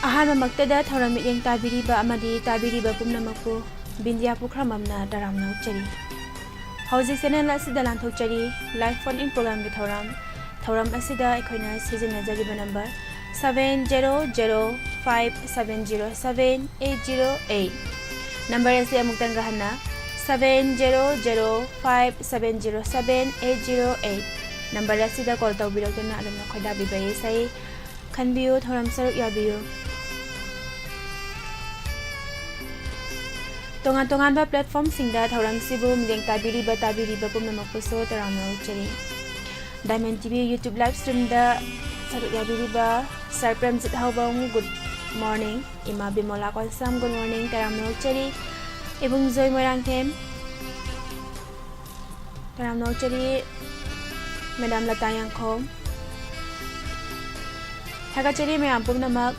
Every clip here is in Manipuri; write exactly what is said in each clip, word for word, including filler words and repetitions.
ꯑꯍꯥꯟꯕꯃꯛꯇꯗ ꯊꯧꯔꯝ ꯃꯤꯠꯌꯦꯡ ꯇꯥꯕꯤꯔꯤꯕ ꯑꯃꯗꯤ ꯇꯥꯕꯤꯔꯤꯕ ꯄꯨꯝꯅꯃꯛꯄꯨ ꯕꯤꯟꯗꯤꯌꯥ ꯄꯨꯈ꯭ꯔꯝꯕꯝꯅ ꯇꯔꯥꯝꯅ ꯑꯣꯛꯆꯔꯤ꯫ ꯍꯧꯖꯤꯛ channel ꯑꯁꯤꯗ ꯂꯥꯟꯊꯣꯛꯆꯔꯤ꯫ Live phone in program ꯒꯤ ꯊꯧꯔꯝ꯫ ꯊꯧꯔꯝ ꯑꯁꯤꯗ ꯑꯩꯈꯣꯏꯅ ꯁꯤꯖꯤꯟꯅꯖꯔꯤꯕ number seven zero zero five seven zero seven eight zero eight꯫ Number ꯑꯁꯤ ꯑꯃꯨꯛꯇꯪꯒ ꯍꯟꯅ, seven zero zero five seven zero seven eight zero eight꯫ Number ꯑꯁꯤꯗ call ꯇꯧꯕꯤꯔꯛꯇꯨꯅ ꯑꯗꯣꯝꯅ ꯈꯣꯏꯗꯥꯕꯤꯕ ꯏꯁꯩ ꯈꯟꯕꯤꯌꯨ, ꯊꯧꯔꯝ ꯁꯔꯨꯛ ꯌꯥꯕꯤꯌꯨ꯫ ꯇꯣꯉꯥꯟ ꯇꯣꯉꯥꯟꯕ platform ꯁꯤꯡꯗ ꯊꯧꯔꯝꯁꯤꯕꯨ ꯃꯤꯠꯌꯦꯡ ꯇꯥꯕꯤꯔꯤꯕ, ꯇꯥꯕꯤꯔꯤꯕ ꯄꯨꯝꯅꯃꯛꯄꯨꯁꯨ ꯇꯔꯥꯝꯅ ꯑꯣꯛꯆꯔꯤ꯫ Diamond T V YouTube live stream ꯗ ꯁꯔꯨꯛ ꯌꯥꯕꯤꯔꯤꯕ Sir ꯄ꯭ꯔꯦꯝꯖꯤꯠ ꯍꯥꯎꯕꯝ, good morning꯫ ꯏꯃꯥ ꯕꯤꯃꯣꯂꯥ ꯀꯣꯟꯁꯥꯝ, good morning, ꯇꯔꯥꯝꯅ ꯑꯣꯛꯆꯔꯤ꯫ ꯏꯕꯨꯡꯖꯣꯏ ꯃꯣꯏꯔꯥꯡꯊꯦꯝ, ꯇꯔꯥꯝꯅ ꯑꯣꯛꯆꯔꯤ꯫ Madam ꯂꯇꯥ ꯌꯥꯡꯈꯣꯝ, ꯊꯥꯒꯠꯆꯔꯤ ꯃꯌꯥꯝ ꯄꯨꯝꯅꯃꯛ꯫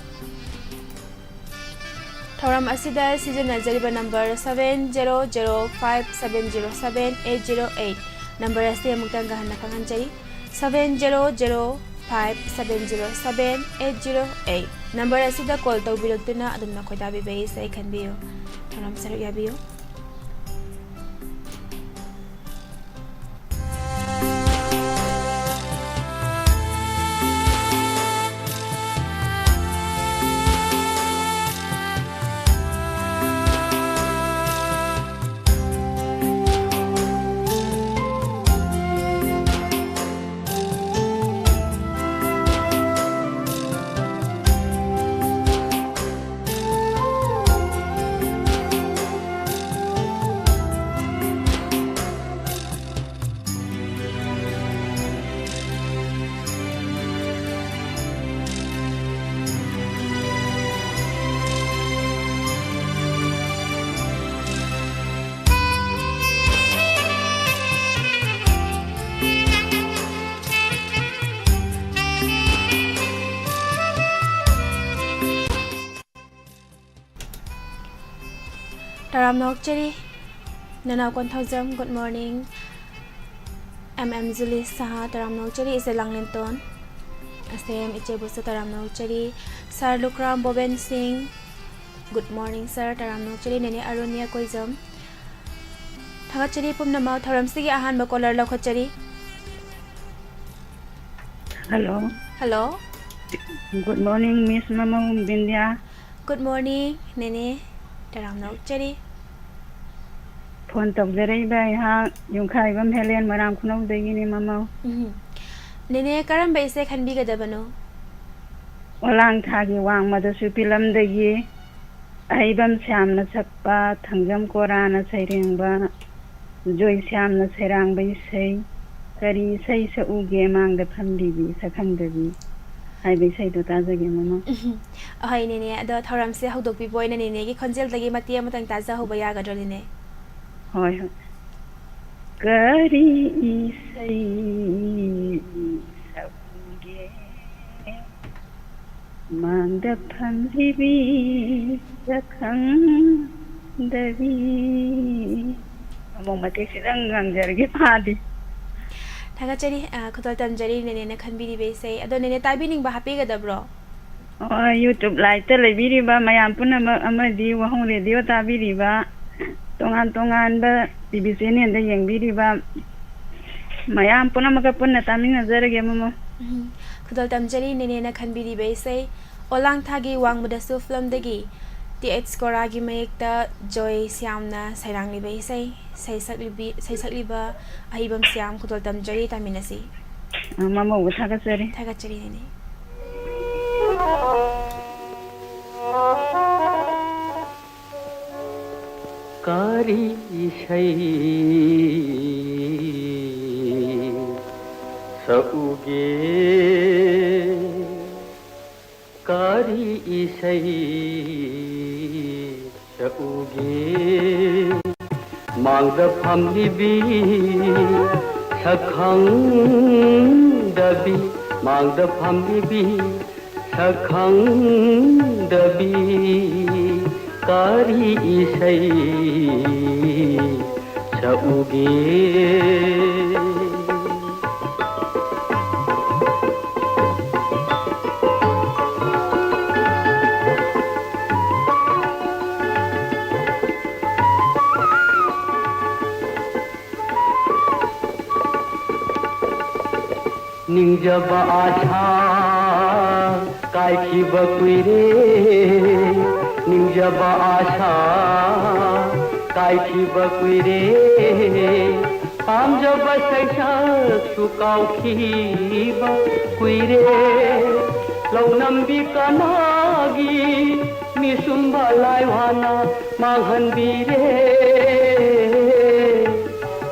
ꯊꯧꯔꯝ ꯑꯁꯤꯗ ꯁꯤꯖꯤꯟꯅꯖꯔꯤꯕ number seven zero zero five seven zero seven eight zero eight꯫ Number ꯑꯁꯤ ꯑꯃꯨꯛꯇꯪꯒ ꯍꯟꯅ ꯈꯪꯍꯟꯖꯔꯤ, seven zero zero five seven zero seven eight zero eight꯫ Number ꯑꯁꯤꯗ call ꯇꯧꯕꯤꯔꯛꯇꯨꯅ ꯑꯗꯣꯝꯅ ꯈꯣꯏꯗꯥꯕꯤꯕ ꯏꯁꯩ ꯈꯟꯕꯤꯌꯨ, ꯊꯧꯔꯝ ꯁꯔꯨꯛ ꯌꯥꯕꯤꯌꯨ꯫ ꯇꯔꯥꯝꯅ ꯑꯣꯛꯆꯔꯤ꯫ ꯅꯅꯥꯎ Konthoujam, good morning꯫ M M ꯖꯨꯂꯤ ꯁꯍꯥ, ꯇꯔꯥꯝꯅ ꯑꯣꯛꯆꯔꯤ꯫ ꯏꯆꯦ ꯂꯥꯡꯂꯦꯟꯇꯣꯟ, ꯑꯁꯦꯝ, ꯏꯆꯦꯕꯨꯁꯨ ꯇꯔꯥꯝꯅ ꯑꯣꯛꯆꯔꯤ꯫ Sir ꯂꯨꯀ꯭ꯔꯥꯝ ꯕꯣꯕꯦꯟ ꯁꯤꯡ, good morning sir, ꯇꯔꯥꯝꯅ ꯑꯣꯛꯆꯔꯤ꯫ ꯅꯦꯅꯦ ꯑꯔꯨꯟ ꯌꯥꯀꯣꯏꯖꯝ, ꯊꯥꯒꯠꯆꯔꯤ ꯄꯨꯝꯅꯃꯛ꯫ ꯊꯧꯔꯝꯁꯤꯒꯤ ꯑꯍꯥꯟꯕ caller ꯂꯧꯈꯠꯆꯔꯤ꯫ Hello꯫ Hello꯫ Good morning, Miss ꯃꯃꯧ ꯕꯤꯟꯗ꯭ꯌꯥ꯫ Good morning, ꯅꯦꯅꯦ꯫ ꯇꯔꯥꯝꯅ ꯑꯣꯛꯆꯔꯤ꯫ Phone ꯇꯧꯖꯔꯛꯏꯕ ꯑꯩꯍꯥꯛ ꯌꯨꯝꯈꯥꯏꯕꯝ ꯍꯦꯂꯦꯟ, ꯃꯣꯏꯔꯥꯡ ꯈꯨꯅꯧꯗꯒꯤꯅꯤ, ꯃꯃꯧ꯫ ꯎꯝ꯫ ꯅꯦꯅꯦ, ꯀꯔꯝꯕ ꯏꯁꯩ ꯈꯟꯕꯤꯒꯗꯕꯅꯣ? ꯑꯣꯂꯥꯡ ꯊꯥꯒꯤ ꯋꯥꯡꯃꯗꯁꯨ ꯐꯤꯂꯝꯗꯒꯤ ꯑꯍꯩꯕꯝ ꯁ꯭ꯌꯥꯝꯅ ꯁꯛꯄ, ꯊꯥꯡꯖꯝ ꯀꯣꯔꯥꯅ ꯁꯩꯔꯦꯡꯕ, ꯖꯣꯏꯁ꯭ꯌꯥꯝꯅ ꯁꯩꯔꯥꯡꯕ ꯏꯁꯩ, ꯀꯔꯤ ꯏꯁꯩ ꯁꯛꯎꯒꯦ ꯃꯥꯡꯗ ꯐꯝꯂꯤꯕꯤ ꯁꯛꯈꯪꯗꯕꯤ ꯍꯥꯏꯕ ꯏꯁꯩꯗꯣ ꯇꯥꯖꯒꯦ, ꯃꯃꯧ꯫ ꯎꯝ꯫ ꯑꯍꯣꯏ, ꯅꯦꯅꯦ, ꯑꯗꯣ ꯊꯧꯔꯝꯁꯦ ꯍꯧꯗꯣꯛꯄꯤꯕ ꯑꯣꯏꯅ ꯅꯦꯅꯦꯒꯤ ꯈꯣꯟꯖꯦꯜꯗꯒꯤ ꯃꯇꯦꯛ ꯑꯃꯇꯪ ꯇꯥꯖꯍꯧꯕ ꯌꯥꯒꯗ꯭ꯔꯣ, ꯅꯦꯅꯦ? ꯍꯣꯏ, ꯍꯣꯏ꯫ ꯀꯔꯤ ꯏꯁꯩ ꯁꯛꯎꯒꯦ? ꯃꯥꯡꯗ ꯐꯝꯂꯤꯕꯤ ꯁꯛꯈꯪꯗꯕꯤ꯫ ꯑꯃꯨꯛ ꯃꯇꯦꯛꯁꯤꯗꯪ ꯉꯪꯖꯔꯒꯦ, ꯐꯥꯗꯦ꯫ ꯊꯥꯒꯠꯆꯔꯤ, ꯑ, ꯈꯨꯗꯣꯜ ꯇꯝꯖꯔꯤ ꯅꯦꯅꯦꯅ ꯈꯟꯕꯤꯔꯤꯕ ꯏꯁꯩ꯫ ꯑꯗꯣ ꯅꯦꯅꯦ ꯇꯥꯕꯤꯅꯤꯡꯕ ꯍꯥꯞꯄꯤꯒꯗꯕ꯭ꯔꯣ? ꯑꯣ, YouTube live ꯇ ꯂꯩꯕꯤꯔꯤꯕ ꯃꯌꯥꯝ ꯄꯨꯝꯅꯃꯛ ꯑꯃꯗꯤ ꯋꯥꯍꯣꯡ Radio ꯇꯥꯕꯤꯔꯤꯕ, ꯇꯣꯉꯥꯟ ꯇꯣꯉꯥꯟꯕ T V channel ꯗ ꯌꯦꯡꯕꯤꯔꯤꯕ ꯃꯌꯥꯝ ꯄꯨꯝꯅꯃꯛꯀ ꯄꯨꯟꯅ ꯇꯥꯃꯤꯟꯅꯖꯔꯒꯦ, ꯃꯃꯧ꯫ ꯎꯝ, ꯈꯨꯗꯣꯜ ꯇꯝꯖꯔꯤ ꯅꯦꯅꯦꯅ ꯈꯟꯕꯤꯔꯤꯕ ꯏꯁꯩ ꯑꯣꯂꯥꯡꯊꯥꯒꯤ ꯋꯥꯡꯃꯗꯁꯨ ꯐꯤꯂꯝꯗꯒꯤ ꯇꯤ ꯑꯩꯆ ꯀꯣꯔꯥꯒꯤ ꯃꯌꯦꯛꯇ ꯖꯣꯏ ꯁ꯭ꯌꯥꯝꯅ ꯁꯩꯔꯥꯡꯂꯤꯕ ꯏꯁꯩ, ꯁꯩꯁꯛꯂꯤꯕꯤ-, ꯁꯩꯁꯛꯂꯤꯕ ꯑꯍꯩꯕꯝ ꯁ꯭ꯌꯥꯝ ꯈꯨꯗꯣꯜ ꯇꯝꯖꯔꯤ, ꯇꯥꯃꯤꯟꯅꯁꯤ꯫ ꯑ, ꯃꯃꯧꯕꯨ ꯊꯥꯒꯠꯆꯔꯤ꯫ ꯊꯥꯒꯠꯆꯔꯤ, ꯅꯦꯅꯦ꯫ ꯀꯔꯤ ꯏꯁꯩ ꯁꯛꯎꯒꯦ? ꯀꯔꯤ ꯏꯁꯩ ꯁꯛꯎꯒꯦ? ꯃꯥꯡꯗ ꯐꯝꯂꯤꯕꯤ ꯁꯛꯈꯪꯗꯕꯤ, ꯃꯥꯡꯗ ꯐꯝꯂꯤꯕꯤ ꯁꯛꯈꯪꯗꯕꯤ, ꯀꯔꯤ ꯏꯁꯩ ꯁꯛꯎꯒꯦ? ꯅꯤꯡꯖꯕ ꯑꯥꯁꯥ ꯀꯥꯏꯈꯤꯕ ꯀꯨꯏꯔꯦ, ꯅꯤꯡꯖꯕ ꯑꯥꯁꯥ ꯀꯥꯏꯈꯤꯕ ꯀꯨꯏꯔꯦ, ꯄꯥꯝꯖꯕ ꯁꯩꯁꯛꯁꯨ ꯀꯥꯎꯈꯤꯕ ꯀꯨꯏꯔꯦ꯫ ꯂꯧꯅꯝꯕꯤ ꯀꯅꯥꯒꯤ ꯃꯤꯁꯨꯝꯕ ꯂꯥꯏꯋꯥꯅ ꯃꯥꯡꯍꯟꯕꯤꯔꯦ,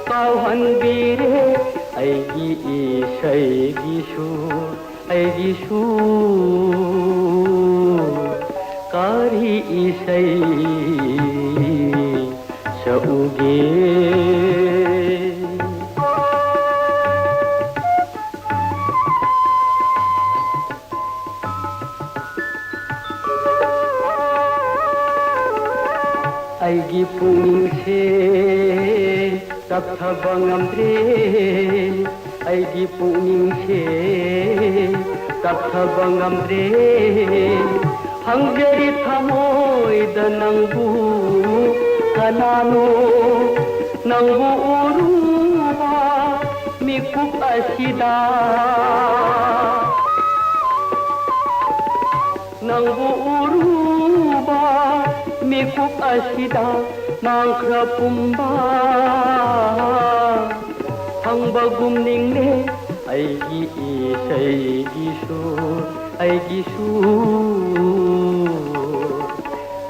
ꯀꯥꯎꯍꯟꯕꯤꯔꯦ ꯑꯩꯒꯤ ꯏꯁꯩꯒꯤꯁꯨ, ꯑꯩꯒꯤꯁꯨ ꯀꯔꯤ ꯏꯁꯩ ꯁꯛꯎꯒꯦ? ꯑꯩꯒꯤ ꯄꯨꯛꯅꯤꯡꯁꯦ ꯇꯞꯊꯕ ꯉꯝꯗ꯭ꯔꯦ, ꯑꯩꯒꯤ ꯄꯨꯛꯅꯤꯡꯁꯦ ꯇꯞꯊꯕ ꯉꯝꯗ꯭ꯔꯦ꯫ ꯍꯪꯖꯔꯤ ꯊꯃꯣꯏꯗ ꯅꯪꯕꯨ ꯀꯅꯥꯅꯣ, ꯅꯪꯕꯨ ꯎꯔꯨꯕ ꯃꯤꯀꯨꯞ ꯑꯁꯤꯗ, ꯅꯪꯕꯨ ꯎꯔꯨꯕ ꯃꯤꯀꯨꯞ ꯑꯁꯤꯗ ꯃꯥꯡꯈ꯭ꯔ ꯄꯨꯝꯕ ꯐꯪꯕꯒꯨꯝ ꯅꯤꯡꯂꯦ꯫ ꯑꯩꯒꯤ ꯏꯁꯩꯒꯤꯁꯨ, ꯑꯩꯒꯤꯁꯨ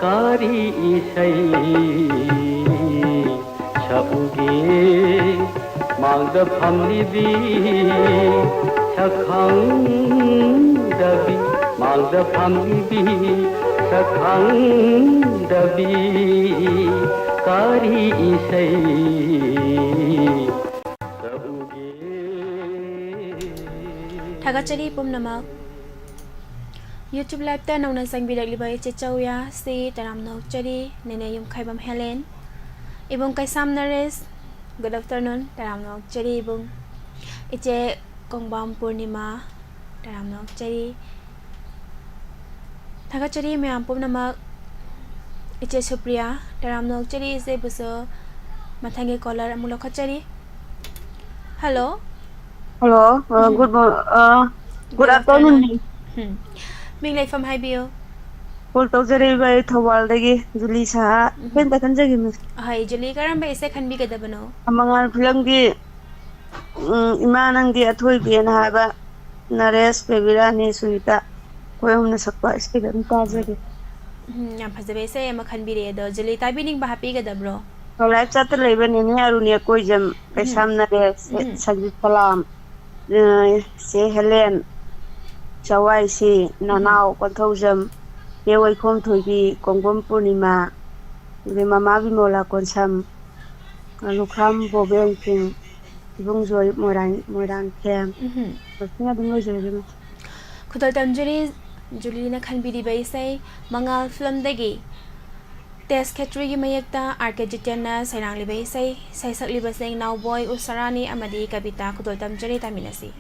ꯀꯔꯤ ꯏꯁꯩ ꯁꯛꯎꯒꯦ? ꯃꯥꯡꯗ ꯐꯝꯂꯤꯕꯤ ꯁꯛꯈꯪꯗꯕꯤ, ꯃꯥꯡꯗ ꯐꯝꯂꯤꯕꯤ ꯁꯛꯈꯪꯗꯕꯤ ꯀꯔꯤ ꯏꯁꯩ ꯁꯛꯎꯒꯦ? ꯊꯥꯒꯠꯆꯔꯤ ꯄꯨꯝꯅꯃꯛ꯫ YouTube live ꯇ ꯅꯧꯅ ꯆꯪꯕꯤꯔꯛꯂꯤꯕ ꯏꯆꯦ ꯆꯧꯌꯥ ꯁꯤ ꯇꯔꯥꯝꯅ ꯑꯣꯛꯆꯔꯤ꯫ ꯅꯦꯅꯦ ꯌꯨꯝꯈꯥꯏꯕꯝ ꯍꯦꯂꯦꯟ, ꯏꯕꯨꯡ ꯀꯩꯁꯥꯝ ꯅꯔꯦꯁ, good afternoon, ꯇꯔꯥꯝꯅ ꯑꯣꯛꯆꯔꯤ ꯏꯕꯨꯡ꯫ ꯏꯆꯦ ꯀꯣꯡꯕꯥꯝ ꯄꯨꯔꯅꯤꯃꯥ, ꯇꯔꯥꯝꯅ ꯑꯣꯛꯆꯔꯤ꯫ ꯊꯥꯒꯠꯆꯔꯤ ꯃꯌꯥꯝ ꯄꯨꯝꯅꯃꯛ꯫ ꯏꯆꯦ ꯁꯨꯄ꯭ꯔꯤꯌꯥ, ꯇꯔꯥꯝꯅ ꯑꯣꯛꯆꯔꯤ ꯏꯆꯦꯕꯨꯁꯨ꯫ ꯃꯊꯪꯒꯤ caller ꯑꯃꯨꯛ ꯂꯧꯈꯠꯆꯔꯤ꯫ Hello꯫ Hello, uh, ꯎꯝ꯫ Good mo-, uh, good Good afternoon. Afternoon. ꯎꯝ꯫ ꯃꯤꯡ ꯂꯩꯐꯝ ꯍꯥꯏꯕꯤꯌꯨ꯫ Call ꯇꯧꯖꯔꯛꯏꯕ ꯑꯩ ꯊꯧꯕꯥꯜꯗꯒꯤ ꯖꯨꯂꯤ ꯁꯍꯥ꯫ ꯎꯝ꯫ ꯀꯩꯝꯇ ꯈꯟꯖꯒꯤꯅꯨ꯫ ꯍꯣꯏ, ꯖꯨꯂꯤ, ꯀꯔꯝꯕ ꯏꯁꯩ ꯈꯟꯕꯤꯒꯗꯕꯅꯣ? ꯃꯉꯥꯜ ꯐꯤꯂꯝꯒꯤ, ꯎꯝ, ꯏꯃꯥ ꯅꯪꯗꯤ ꯑꯊꯣꯏꯕꯤꯅ ꯍꯥꯏꯕ ꯅꯔꯦꯁ, ꯕꯦꯕꯤꯔꯥꯅꯤ, ꯁꯨꯅꯤꯇꯥ, ꯑꯩꯈꯣꯏ ꯑꯍꯨꯝꯅ ꯁꯛꯄ ꯏꯁꯩꯗꯣ ꯑꯗꯨꯝ ꯇꯥꯖꯒꯦ꯫ ꯎꯝ, ꯌꯥꯝ ꯐꯖꯕ ꯏꯁꯩ ꯑꯃ ꯈꯟꯕꯤꯔꯛꯑꯦ꯫ ꯑꯗꯣ ꯖꯨꯂꯤ, ꯇꯥꯕꯤꯅꯤꯡꯕ ꯍꯥꯞꯄꯤꯒꯗꯕ꯭ꯔꯣ? ꯂꯥꯏꯞ ꯆꯥꯠꯇ ꯂꯩꯕ ꯅꯦꯅꯦ ꯑꯔꯨꯅꯤ ꯑꯀꯣꯏꯖꯝ, ꯎꯝ꯫ ꯀꯩꯁꯥꯝ ꯅꯔꯦꯁ, ꯎꯝ꯫ ꯁꯟꯖꯤꯠ ꯁꯂꯥꯝ, ꯑ, ꯆꯦ ꯍꯦꯂꯦꯟ, ꯆꯋꯥꯏꯁꯤ, ꯎꯝ꯫ ꯅꯅꯥꯎ ꯀꯣꯟꯊꯧꯖꯝ, ꯆꯦ ꯋꯥꯏꯈꯣꯝ ꯊꯣꯏꯕꯤ, ꯀꯣꯡꯕꯝ ꯄꯨꯔꯅꯤꯃꯥ, ꯑꯗꯩ ꯃꯃꯥ ꯕꯤꯃꯣꯂꯥ ꯀꯣꯟꯁꯝ, ꯂꯨꯈ꯭ꯔꯥꯝ ꯕꯣꯕꯦꯟ ꯁꯤꯡ, ꯏꯕꯨꯡꯖꯣꯏ ꯃꯣꯏꯔꯥꯡ, ꯃꯣꯏꯔꯥꯡꯊꯦꯝ, ꯎꯝ꯫ ꯃꯁꯤꯅ ꯑꯗꯨꯝ ꯂꯣꯏꯖꯔꯒꯦ, ꯃꯦꯝ꯫ ꯈꯨꯗꯣꯜꯇꯝ ꯖꯨꯔꯤ, ꯖꯨꯂꯤꯅ ꯈꯟꯕꯤꯔꯤꯕ ꯏꯁꯩ ꯃꯉꯥꯜ ꯐꯤꯂꯝꯗꯒꯤ ꯇꯦꯖ ꯈꯦꯇ꯭ꯔꯤꯒꯤ ꯃꯌꯦꯛꯇ ꯑꯥꯔ ꯀꯦ ꯖꯤꯇꯦꯟꯅ ꯁꯩꯔꯥꯡꯂꯤꯕ ꯏꯁꯩ, ꯏꯁꯩ ꯁꯛꯂꯤꯕꯁꯤꯡ ꯅꯥꯎꯕꯣꯏ ꯎꯁꯥꯔꯥꯅꯤ ꯑꯃꯗꯤ ꯀꯕꯤꯇꯥ꯫ ꯈꯨꯗꯣꯜꯇꯝ ꯖꯨꯔꯤ, ꯇꯥꯃꯤꯟꯅꯁꯤ꯫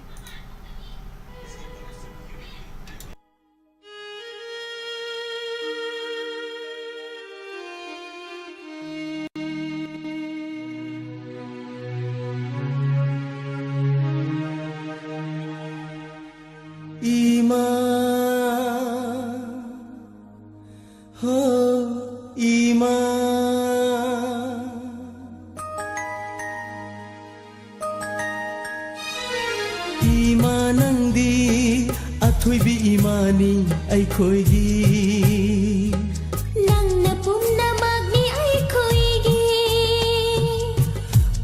ꯏꯃꯥ, ꯍꯣ, ꯏꯃꯥ꯫ ꯏꯃꯥ ꯅꯪꯗꯤ ꯑꯊꯣꯏꯕꯤ ꯏꯃꯥꯅꯤ ꯑꯩꯈꯣꯏꯒꯤ꯫ ꯅꯪꯅ ꯄꯨꯝꯅꯃꯛꯅꯤ ꯑꯩꯈꯣꯏꯒꯤ꯫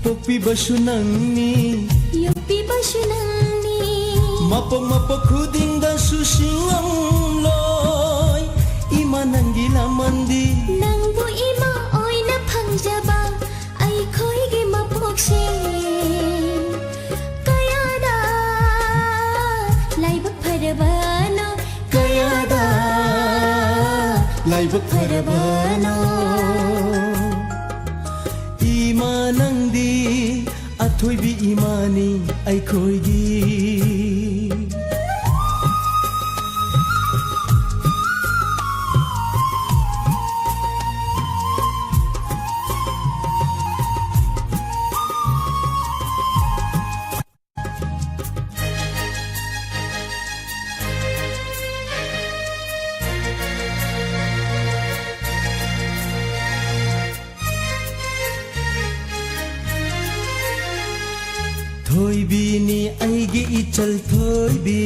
ꯄꯣꯛꯄꯤꯕꯁꯨ ꯅꯪꯅꯤ꯫ ꯌꯣꯛꯄꯤꯕꯁꯨ ꯅꯪꯅꯤ꯫ ꯃꯄꯣꯛ ꯃꯄꯣꯛ ꯈꯨꯗꯤꯡꯗꯁꯨ ꯁꯤꯡꯂꯝꯂꯣꯏ ꯏꯃꯥ ꯅꯪꯒꯤ ꯂꯃꯟꯗꯤ꯫ ꯅꯪꯕꯨ ꯏꯃꯥ ꯑꯣꯏꯅ ꯐꯪꯖꯕ ꯑꯩꯈꯣꯏꯒꯤ ꯃꯄꯣꯛꯁꯦ ꯀꯌꯥꯗ ꯂꯥꯏꯕꯛ ꯐꯔꯕꯅꯣ, ꯀꯌꯥꯗ ꯂꯥꯏꯕꯛ ꯐꯔꯕꯅꯣ꯫ ꯏꯃꯥ ꯅꯪꯗꯤ ꯑꯊꯣꯏꯕꯤ ꯏꯃꯥꯅꯤ ꯑꯩꯈꯣꯏꯒꯤ꯫ ꯕꯤꯅꯤ ꯑꯩꯒꯤ ꯏꯆꯜ ꯊꯣꯏꯕꯤ,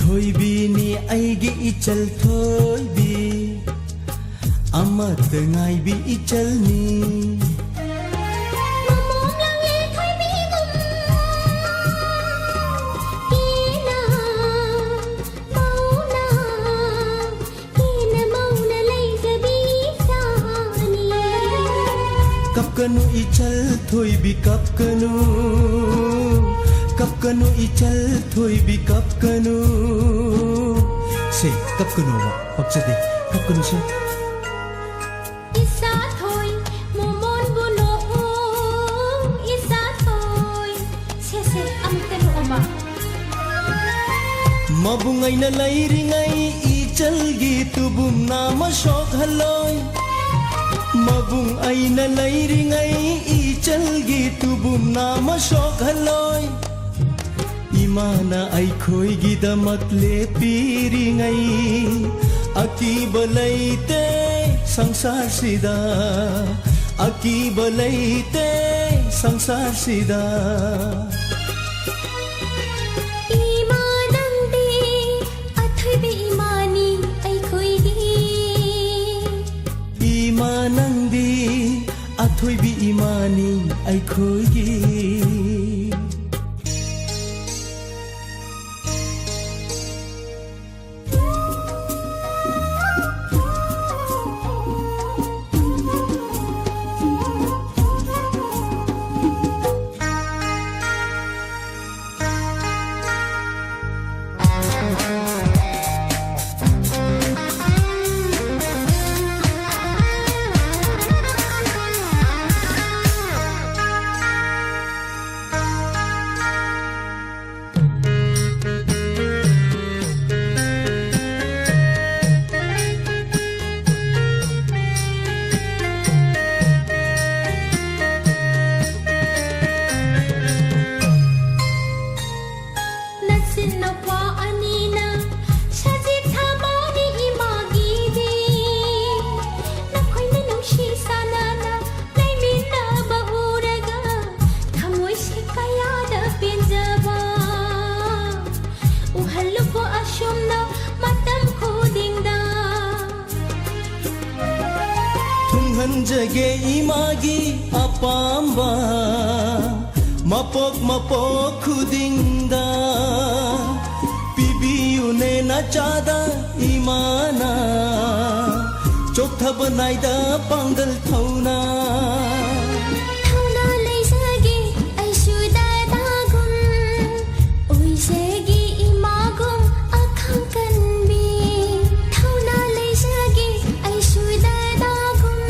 ꯊꯣꯏꯕꯤꯅꯤ ꯑꯩꯒꯤ ꯏꯆꯜ ꯊꯣꯏꯕꯤ, ꯑꯃꯠꯇ ꯉꯥꯏꯕꯤ ꯏꯆꯜꯅꯤ꯫ ꯃꯃꯣꯝ ꯂꯥꯡꯂꯦ ꯊꯣꯏꯕꯤꯒꯨꯝ, ꯀꯦꯅ ꯃꯧꯅ ꯀꯦꯅ ꯃꯧꯅ ꯂꯩꯖꯕꯤ ꯁꯥꯅꯤ꯫ ꯀꯞꯀꯅꯨ ꯏꯆꯜ ꯊꯣꯏꯕꯤ ꯀꯞꯀꯅꯨ, ꯀꯞꯀꯅꯨ ꯏꯆꯜ ꯊꯣꯏꯕꯤ ꯀꯞꯀꯅꯨ꯫ ꯁꯦ, ꯀꯞꯀꯅꯨꯕ, ꯄꯛꯆꯗꯦ, ꯀꯞꯀꯅꯨ ꯁꯦ꯫ ꯏꯁꯥ ꯊꯣꯏ, ꯃꯣꯃꯣꯟꯕꯨ ꯅꯣꯛꯎ, ꯏꯁꯥ ꯊꯣꯏ꯫ ꯁꯦ, ꯁꯦ, ꯑꯃꯨꯛꯇ ꯅꯣꯛꯑꯣꯕ꯫ ꯃꯕꯨꯡ ꯑꯩꯅ ꯂꯩꯔꯤꯉꯩ ꯏꯆꯜꯒꯤ ꯇꯨꯕꯨꯝ ꯅꯥꯃ ꯁꯣꯛꯍꯜꯂꯣꯏ꯫ ꯃꯕꯨꯡ ꯑꯩꯅ ꯂꯩꯔꯤꯉꯩ ꯏꯆꯜꯒꯤ ꯇꯨꯕꯨꯝ ꯅꯥꯃ ꯁꯣꯛꯍꯜꯂꯣꯏ꯫ ꯏꯃꯥꯅ ꯑꯩꯈꯣꯏꯒꯤꯗꯃꯛ ꯂꯦꯞꯄꯤꯔꯤꯉꯩ ꯑꯀꯤꯕ ꯂꯩꯇꯦ ꯁꯪꯁꯥꯔꯁꯤꯗ, ꯑꯀꯤꯕ ꯂꯩꯇꯦ ꯁꯪꯁꯥꯔꯁꯤꯗ꯫ ꯏꯃꯥ ꯅꯪꯗꯤ ꯑꯊꯣꯏꯕꯤ ꯏꯃꯥꯅꯤ ꯑꯩꯈꯣꯏꯒꯤ꯫ ꯏꯃꯥ ꯅꯪꯗꯤ ꯑꯊꯣꯏꯕꯤ ꯏꯃꯥꯅꯤ ꯑꯩꯈꯣꯏꯒꯤ꯫ ꯈꯟꯖꯒꯦ ꯏꯃꯥꯒꯤ ꯑꯄꯥꯝꯕ, ꯃꯄꯣꯛ ꯃꯄꯣꯛ ꯈꯨꯗꯤꯡꯗ ꯄꯤꯕꯤꯌꯨꯅꯦ ꯅꯆꯥꯗ ꯏꯃꯥꯅ, ꯆꯣꯛꯊꯕ ꯅꯥꯏꯗ ꯄꯥꯡꯒꯜ ꯊꯧꯅꯥ꯫ ꯊꯧꯅꯥ ꯂꯩꯖꯒꯦ ꯑꯩꯁꯨ ꯗꯥꯗꯥꯒꯨꯝ, ꯑꯣꯏꯖꯒꯦ ꯏꯃꯥꯒꯨꯝ ꯑꯈꯥꯡ ꯀꯟꯕꯤ꯫ ꯊꯧꯅꯥ ꯂꯩꯖꯒꯦ ꯑꯩꯁꯨ ꯗꯥꯗꯥꯒꯨꯝ,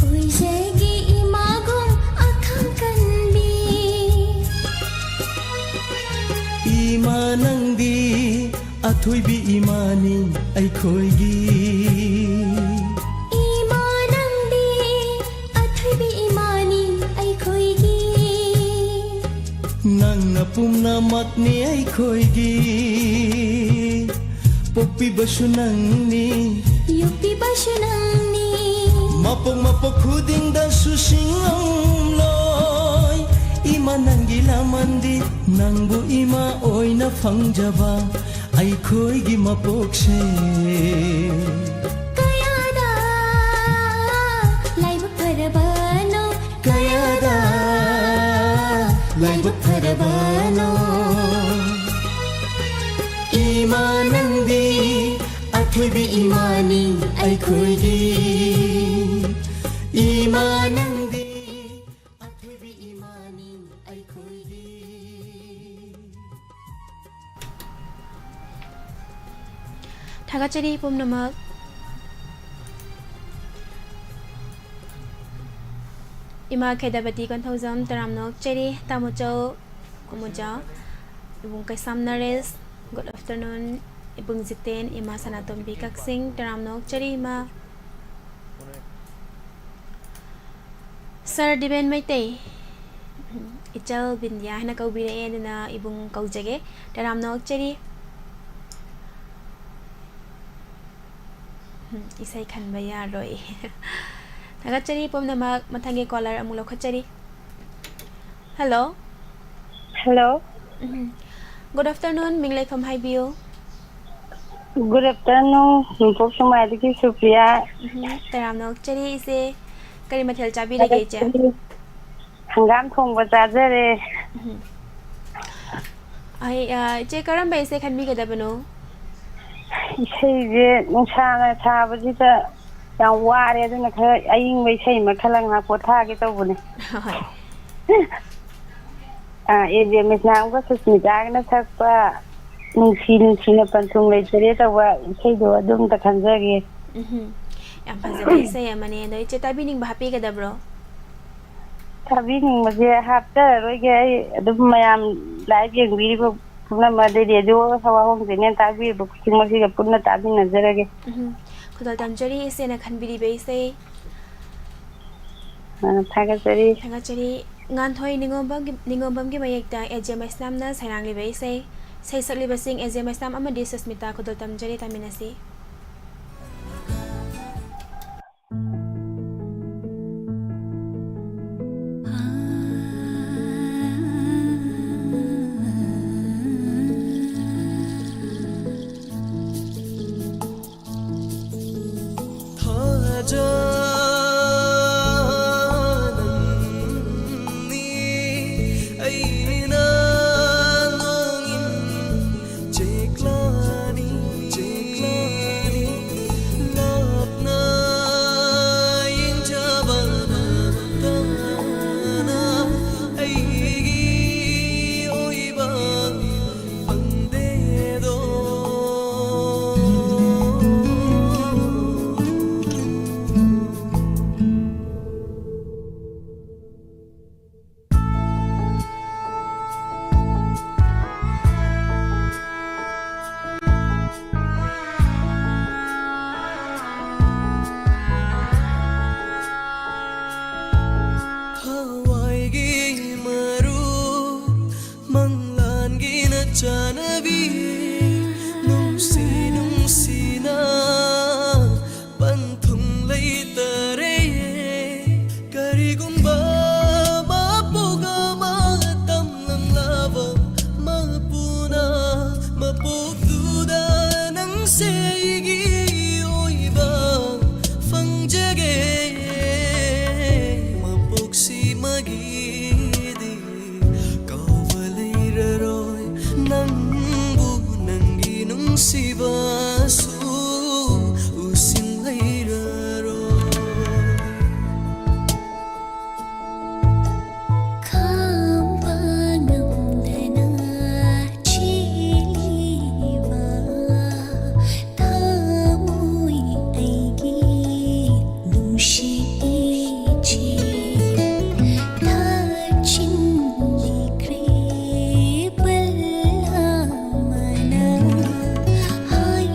ꯑꯣꯏꯖꯒꯦ ꯏꯃꯥꯒꯨꯝ ꯑꯈꯥꯡ ꯀꯟꯕꯤ꯫ ꯏꯃꯥ ꯅꯪꯗꯤ ꯑꯊꯣꯏꯕꯤ ꯏꯃꯥꯅꯤ ꯑꯩꯈꯣꯏꯒꯤ꯫ ꯏꯃꯥ ꯅꯪꯗꯤ ꯑꯊꯣꯏꯕꯤ ꯏꯃꯥꯅꯤ ꯑꯩꯈꯣꯏꯒꯤ꯫ ꯅꯪꯅ ꯄꯨꯝꯅꯃꯛꯅꯤ ꯑꯩꯈꯣꯏꯒꯤ꯫ ꯄꯣꯛꯄꯤꯕꯁꯨ ꯅꯪꯅꯤ꯫ ꯌꯣꯛꯄꯤꯕꯁꯨ ꯅꯪꯅꯤ꯫ ꯃꯄꯣꯛ ꯃꯄꯣꯛ ꯈꯨꯗꯤꯡꯗꯁꯨ ꯁꯤꯡꯂꯣꯏ꯫ ꯏꯃꯥ ꯅꯪꯒꯤ ꯂꯥꯃꯟꯗꯤ ꯅꯪꯕꯨ ꯏꯃꯥ ꯑꯣꯏꯅ ꯐꯪꯖꯕ ꯑꯩꯈꯣꯏꯒꯤ ꯃꯄꯣꯛꯁꯦ꯫ ꯀꯌꯥꯗ ꯂꯥꯏꯕꯛ ꯐꯔꯕꯅꯣ, ꯀꯌꯥꯗ ꯂꯥꯏꯕꯛ ꯐꯔꯕꯅꯣ꯫ ꯏꯃꯥ ꯅꯪꯗꯤ ꯑꯊꯣꯏꯕꯤ ꯏꯃꯥꯅꯤ ꯑꯩꯈꯣꯏꯒꯤ꯫ ꯏꯃꯥ ꯅꯪꯗꯤ ꯑꯊꯣꯏꯕꯤ ꯏꯃꯥꯅꯤ ꯑꯩꯈꯣꯏꯒꯤ꯫ ꯊꯥꯒꯠꯆꯔꯤ ꯄꯨꯝꯅꯃꯛ꯫ ꯏꯃꯥ ꯈꯦꯗꯥꯕꯇꯤ ꯀꯣꯟꯊꯧꯖꯝ ꯇꯔꯥꯝꯅ ꯑꯣꯛꯆꯔꯤ꯫ ꯇꯥꯃꯣꯆꯧ, ꯀꯨꯃꯨꯆꯥ, ꯏꯕꯨꯡ ꯀꯩꯁꯥꯝ ꯅꯔꯦꯁ, good afternoon꯫ ꯏꯕꯨꯡ ꯖꯤꯇꯦꯟ, ꯏꯃꯥ ꯁꯅꯥꯇꯣꯝꯕꯤ ꯀꯛꯆꯤꯡ, ꯇꯔꯥꯝꯅ ꯑꯣꯛꯆꯔꯤ ꯏꯃꯥ꯫ ꯁꯔ ꯗꯤꯕꯦꯟ ꯃꯩꯇꯩ, ꯏꯆꯜ ꯕꯤꯟꯗꯤꯌꯥ ꯍꯥꯏꯅ ꯀꯧꯕꯤꯔꯛꯑꯦ, ꯑꯗꯨꯅ ꯏꯕꯨꯡ ꯀꯧꯖꯒꯦ꯫ ꯇꯔꯥꯝꯅ ꯑꯣꯛꯆꯔꯤ꯫ ꯎꯝ, ꯏꯁꯩ ꯈꯟꯕ ꯌꯥꯔꯣꯏ꯫ ꯊꯥꯒꯠꯆꯔꯤ ꯄꯨꯝꯅꯃꯛ꯫ ꯃꯊꯪꯒꯤ ꯀꯣꯂꯔ ꯑꯃꯨꯛ ꯂꯧꯈꯠꯆꯔꯤ꯫ ꯍꯜꯂꯣ꯫ ꯍꯜꯂꯣ꯫ ꯎꯝ꯫ Good afternoon, ꯃꯤꯡ ꯂꯩꯐꯝ ꯍꯥꯏꯕꯤꯌꯨ꯫ Good afternoon, ꯅꯣꯡꯄꯣꯛ ꯁꯨꯃꯥꯏꯗꯒꯤ ꯁꯨꯄ꯭ꯔꯤꯌꯥ꯫ ꯎꯝ, ꯇꯔꯥꯝꯅ ꯑꯣꯛꯆꯔꯤ ꯏꯆꯦ꯫ ꯀꯔꯤ ꯃꯊꯦꯜ ꯆꯥꯕꯤꯔꯒꯦ ꯏꯆꯦ? ꯍꯪꯒꯥꯝ ꯊꯣꯡꯕ ꯆꯥꯖꯔꯦ꯫ ꯎꯝ꯫ ꯑꯩ, ꯑ, ꯏꯆꯦ ꯀꯔꯝꯕ ꯏꯁꯩ ꯈꯟꯕꯤꯒꯗꯕꯅꯣ? ꯏꯁꯩꯁꯦ ꯅꯨꯡꯁꯥꯅ ꯁꯥꯕꯁꯤꯗ ꯌꯥꯝ ꯋꯥꯔꯦ, ꯑꯗꯨꯅ ꯈꯔ ꯑꯏꯪꯕ ꯏꯁꯩ ꯑꯃ ꯈꯜꯂꯒ ꯉꯥꯏꯍꯥꯛ ꯄꯣꯊꯥꯒꯦ ꯇꯧꯕꯅꯦ꯫ ꯍꯣꯏ꯫ ꯑꯥ, ꯑꯦ ꯖꯦ ꯃꯩꯁꯅꯥꯝꯒ ꯁꯨꯁꯃꯤꯇꯥꯒꯅ ꯁꯛꯄ ꯅꯨꯡꯁꯤ ꯅꯨꯡꯁꯤꯅ ꯄꯟꯊꯨꯡ ꯂꯩꯇꯔꯦ ꯇꯧꯕ ꯏꯁꯩꯗꯣ ꯑꯗꯨꯝꯇ ꯈꯟꯖꯒꯦ꯫ ꯎꯝ꯫ ꯌꯥꯝ ꯐꯖꯕ ꯏꯁꯩ ꯑꯃꯅꯦ꯫ ꯑꯗꯣ ꯏꯆꯦ ꯇꯥꯕꯤꯅꯤꯡꯕ ꯍꯥꯞꯄꯤꯒꯗꯕ꯭ꯔꯣ? ꯇꯥꯕꯤꯅꯤꯡꯕꯁꯦ ꯍꯥꯞꯆꯔꯔꯣꯏꯒꯦ꯫ ꯑꯩ ꯑꯗꯨꯝ ꯃꯌꯥꯝ live ꯌꯦꯡꯕꯤꯔꯤꯕ ꯄꯨꯝꯅꯃꯛ, ꯑꯗꯩ ꯔꯦꯗꯤꯑꯣ ꯁꯋꯥꯍꯣꯡ ꯆꯦꯅꯦꯜ ꯇꯥꯕꯤꯔꯤꯕ ꯈꯨꯗꯤꯡꯃꯛꯁꯤꯒ ꯄꯨꯟꯅ ꯇꯥꯃꯤꯟꯅꯖꯔꯒꯦ꯫ ꯎꯝ꯫ ꯈꯨꯗꯣꯜ ꯇꯝꯖꯔꯤ ꯏꯆꯦꯅ ꯈꯟꯕꯤꯔꯤꯕ ꯏꯁꯩ꯫ ꯑ, ꯊꯥꯒꯠꯆꯔꯤ꯫ ꯊꯥꯒꯠꯆꯔꯤ꯫ ꯉꯥꯟꯊꯣꯏ ꯅꯤꯉꯣꯝꯕꯝꯒꯤ, ꯅꯤꯉꯣꯝꯕꯝꯒꯤ ꯃꯌꯦꯛꯇ ꯑꯦ ꯖꯦ ꯃꯩꯁꯅꯥꯝꯅ ꯁꯩꯔꯥꯡꯂꯤꯕ ꯏꯁꯩ꯫ ꯏꯁꯩ ꯁꯛꯂꯤꯕꯁꯤꯡ ꯑꯦ ꯖꯦ ꯃꯩꯁꯅꯥꯝ ꯑꯃꯗꯤ ꯁꯨꯁꯃꯤꯇꯥ꯫ ꯈꯨꯗꯣꯜ ꯇꯝꯖꯔꯤ, ꯇꯥꯃꯤꯟꯅꯁꯤ꯫ ꯁꯦ ꯑꯩꯒꯤ ꯑꯣꯏꯕ ꯐꯪꯖꯒꯦ꯫ ꯃꯄꯣꯛꯁꯤꯃꯒꯤꯗꯤ ꯀꯥꯎꯕ ꯂꯩꯔꯔꯣꯏ꯫ ꯅꯪꯕꯨ ꯅꯪꯒꯤ ꯅꯨꯡꯁꯤꯕꯁꯨ ꯎꯁꯤꯟ ꯂꯩꯔꯔꯣꯏ꯫ ꯈꯥꯝꯕ ꯉꯝꯗꯅ ꯆꯦꯜꯂꯤꯕ ꯊꯃꯣꯏ ꯑꯩꯒꯤ ꯅꯨꯡꯁꯤ ꯏꯆꯦ, ꯊꯥꯖꯤꯟꯕꯤꯈ꯭ꯔꯦ ꯄꯜ ꯑꯃꯅ꯫ ꯍꯥꯏ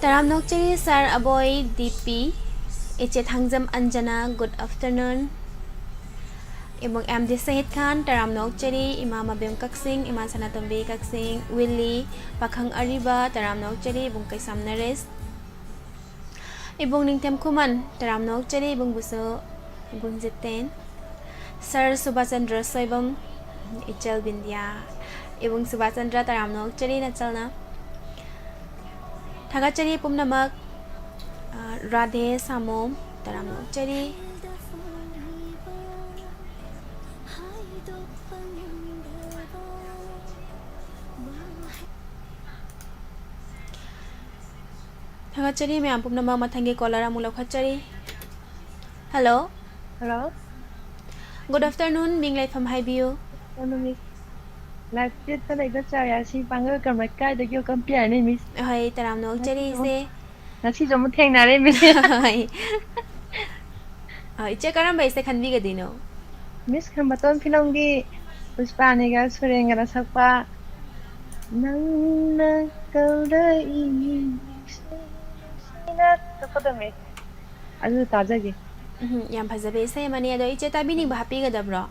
ꯇꯔꯥꯝꯅ ꯑꯣꯛꯆꯔꯤ ꯁꯥꯔ ꯑꯕꯣꯏ ꯗꯤ ꯄꯤ, ꯏꯆꯦ ꯊꯥꯡꯖꯝ ꯑꯟꯖꯅꯥ, good afternoon꯫ ꯏꯕꯨꯡ ꯑꯦꯝ ꯗꯤ ꯁꯍꯤꯗ ꯈꯥꯟ, ꯇꯔꯥꯝꯅ ꯑꯣꯛꯆꯔꯤ꯫ ꯏꯃꯥ ꯃꯕꯦꯝ ꯀꯛꯆꯤꯡ, ꯏꯃꯥ ꯁꯅꯥꯇꯣꯝꯕꯤ ꯀꯛꯆꯤꯡ, ꯋꯤꯜꯂꯤ, ꯄꯥꯈꯪ ꯑꯔꯤꯕ, ꯇꯔꯥꯝꯅ ꯑꯣꯛꯆꯔꯤ꯫ ꯏꯕꯨꯡ ꯀꯩꯁꯥꯝ ꯅꯔꯦꯁ, ꯏꯕꯨꯡ ꯅꯤꯡꯊꯦꯝ ꯈꯨꯃꯟ, ꯇꯔꯥꯝꯅ ꯑꯣꯛꯆꯔꯤ꯫ ꯏꯕꯨꯡꯕꯨꯁꯨ ꯒꯨꯟꯖꯤꯇꯦꯟ꯫ ꯁꯥꯔ ꯁꯨꯕꯥꯁ ꯆꯟꯗ꯭ꯔ ꯁꯣꯏꯕꯝ, ꯏꯆꯜ ꯕꯤꯟꯗꯤꯌꯥ, ꯏꯕꯨꯡ ꯁꯨꯕꯥꯁ ꯆꯟꯗ꯭ꯔ, ꯇꯔꯥꯝꯅ ꯑꯣꯛꯆꯔꯤ ꯅꯆꯜꯅ꯫ ꯊꯥꯒꯠꯆꯔꯤ ꯄꯨꯝꯅꯃꯛ꯫ ꯑ, ꯔꯥꯙꯦ ꯁꯥꯃꯣꯝ, ꯇꯔꯥꯝꯅ ꯑꯣꯛꯆꯔꯤ꯫ ꯊꯥꯒꯠꯆꯔꯤ ꯃꯌꯥꯝ ꯄꯨꯝꯅꯃꯛ꯫ ꯃꯊꯪꯒꯤ ꯀꯣꯂꯔ ꯑꯃꯨꯛ ꯂꯧꯈꯠꯆꯔꯤ꯫ ꯍꯜꯂꯣ꯫ ꯍꯜꯂꯣ꯫ Good afternoon, ꯃꯤꯡ ꯂꯩꯐꯝ ꯍꯥꯏꯕꯤꯌꯨ꯫ ꯂꯥꯏꯐ ꯆꯦꯠꯇ ꯂꯩꯕ ꯆꯥꯌꯥꯁꯤ ꯄꯥꯡꯒꯜ ꯀꯃꯠ ꯀꯥꯏꯗꯒꯤ welcome ꯄꯤꯔꯅꯤ, ꯃꯤꯁ? ꯍꯣꯏ, ꯇꯔꯥꯝꯅ ꯑꯣꯛꯆꯔꯤ, ꯏꯆꯦ꯫ ꯉꯁꯤꯁꯨ ꯑꯃꯨꯛ ꯊꯦꯡꯅꯔꯦ, ꯃꯤꯁ꯫ ꯍꯣꯏ꯫ ꯑ, ꯏꯆꯦ, ꯀꯔꯝꯕ ꯏꯁꯩ ꯈꯟꯕꯤꯒꯗꯣꯏꯅꯣ? ꯃꯤꯁ ꯈꯝꯕꯇꯣꯟ ꯐꯤꯂꯝꯒꯤ ꯄꯨꯁꯄꯥꯅꯤꯒ ꯁꯨꯔꯦꯟꯒꯅ ꯁꯛꯄ ꯅꯪꯅ ꯀꯧꯔꯛꯏ ꯅꯨꯡꯁꯤ ꯅꯨꯡꯁꯤꯅ ꯇꯧꯕꯗꯣ, ꯃꯤꯁ꯫ ꯑꯗꯨ ꯇꯥꯖꯒꯦ꯫ ꯎꯝ, ꯌꯥꯝ ꯐꯖꯕ ꯏꯁꯩ ꯑꯃꯅꯤ꯫ ꯑꯗꯣ ꯏꯆꯦ ꯇꯥꯕꯤꯅꯤꯡꯕ ꯍꯥꯞꯄꯤꯒꯗꯕ꯭ꯔꯣ?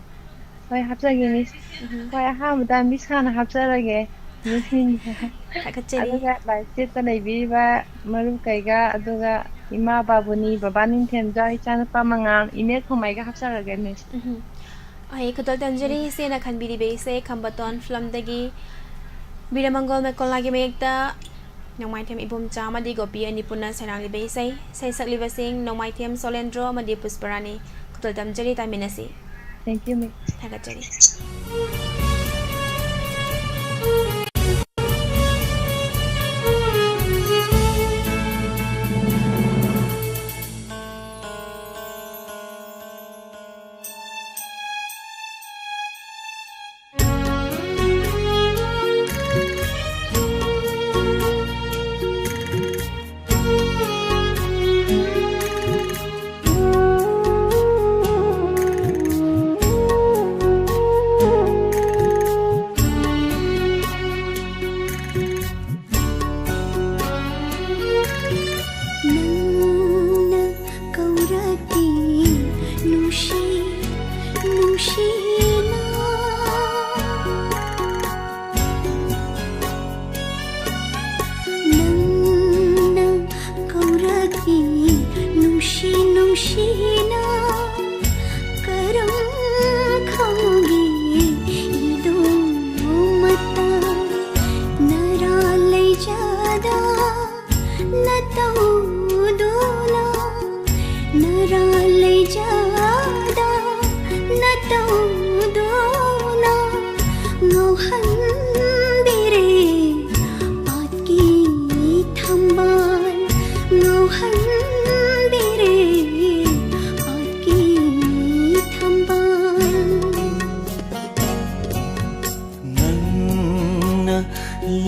ꯍꯣꯏ, ꯍꯥꯞꯆꯒꯦ, ꯃꯤꯁ꯫ ꯎꯝ꯫ ꯍꯣꯏ, ꯑꯍꯥꯟꯕꯗ ꯃꯤꯁ ꯍꯥꯟꯅ ꯍꯥꯞꯆꯔꯒꯦ꯫ ꯅꯨꯡꯁꯤꯅ꯫ ꯊꯥꯒꯠꯆꯔꯤ꯫ ꯑꯗꯨꯒ ꯂꯥꯏꯐ ꯆꯦꯠꯇ ꯂꯩꯕꯤꯔꯤꯕ ꯃꯔꯨꯞ ꯀꯩꯒ, ꯑꯗꯨꯒ ꯏꯃꯥ ꯕꯥꯕꯨꯅꯤ, ꯕꯕꯥ ꯅꯤꯡꯊꯦꯝꯖꯥ, ꯏꯆꯥꯅꯨꯄꯥ ꯃꯉꯥꯜ, ꯏꯅꯦ ꯈꯣꯃꯥꯏꯒ ꯍꯥꯞꯆꯔꯒꯦ, ꯃꯤꯁ꯫ ꯎꯝ꯫ ꯑꯩ ꯈꯨꯗꯣꯜ ꯇꯝꯖꯔꯤ, ꯎꯝ꯫ ꯏꯆꯦꯅ ꯈꯟꯕꯤꯔꯤꯕ ꯏꯁꯩ ꯈꯝꯕꯇꯣꯟ ꯐꯤꯂꯝꯗꯒꯤ ꯕꯤꯔꯃꯪꯒꯣꯜ ꯃꯦꯀꯣꯂꯥꯒꯤ ꯃꯌꯦꯛꯇ ꯅꯣꯡꯃꯥꯏꯊꯦꯝ ꯏꯕꯣꯝꯆꯥ ꯑꯃꯗꯤ ꯒꯣꯄꯤ ꯑꯅꯤ ꯄꯨꯟꯅ ꯁꯩꯔꯥꯡꯂꯤꯕ ꯏꯁꯩ꯫ ꯏꯁꯩ ꯁꯛꯂꯤꯕꯁꯤꯡ ꯅꯣꯡꯃꯥꯏꯊꯦꯝ ꯁꯣꯂꯦꯟꯗ꯭ꯔꯣ ꯑꯃꯗꯤ ꯄꯨꯁꯄꯔꯥꯅꯤ꯫ ꯈꯨꯗꯣꯜ ꯇꯝꯖꯔꯤ, ꯇꯥꯃꯤꯟꯅꯁꯤ꯫ Thank you, ma'am꯫ ꯊꯥꯒꯠꯆꯔꯤ꯫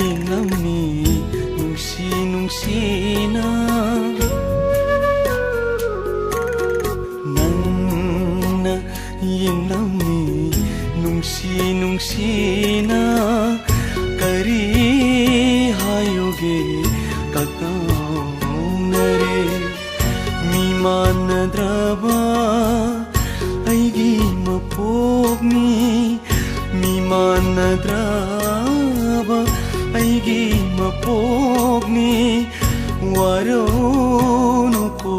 ꯌꯦꯡꯂꯝꯃꯤ ꯅꯨꯡꯁꯤ ꯅꯨꯡꯁꯤꯅ, ꯅꯪꯅ ꯌꯦꯡꯂꯝꯃꯤ ꯅꯨꯡꯁꯤ ꯅꯨꯡꯁꯤꯅ꯫ ꯀꯔꯤ ꯍꯥꯏꯌꯨꯒꯦ ꯀꯛꯀꯥꯎꯅꯔꯦ꯫ ꯃꯤꯃꯥꯟꯅꯗ꯭ꯔꯕ ꯑꯩꯒꯤ ꯃꯄꯣꯛꯅꯤ꯫ ꯃꯤꯃꯥꯟꯅꯗ꯭ꯔꯕ ꯑꯩꯒꯤ ꯃꯄꯣꯛꯅꯤ꯫ ꯋꯥꯔꯧꯅꯨꯀꯣ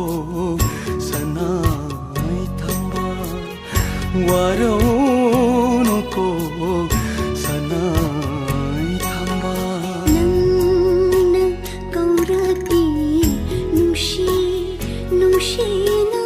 ꯁꯅꯥꯏ ꯊꯝꯕꯥꯜ, ꯋꯥꯔꯧꯅꯨꯀꯣ ꯁꯅꯥꯏ ꯊꯝꯕꯥꯜ꯫ ꯅꯪꯅ ꯀꯧꯔꯛꯏ ꯅꯨꯡꯁꯤ ꯅꯨꯡꯁꯤꯅ꯫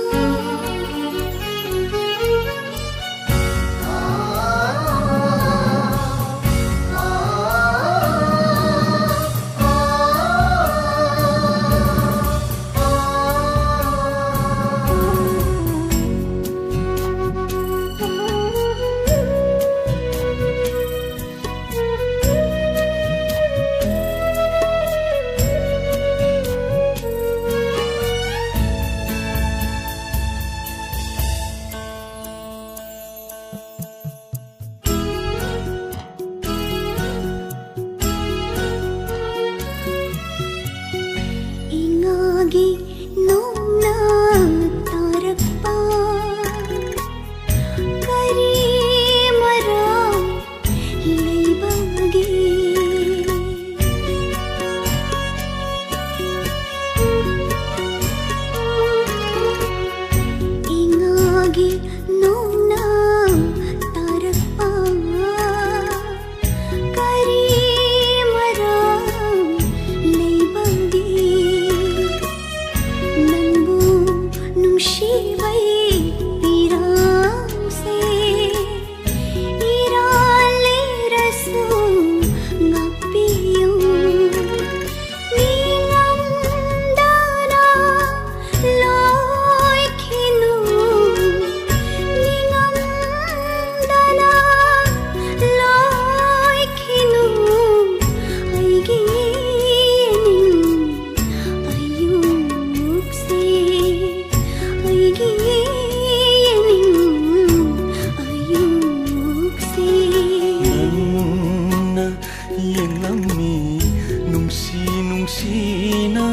ꯁꯤ ꯅꯨꯡꯁꯤꯅ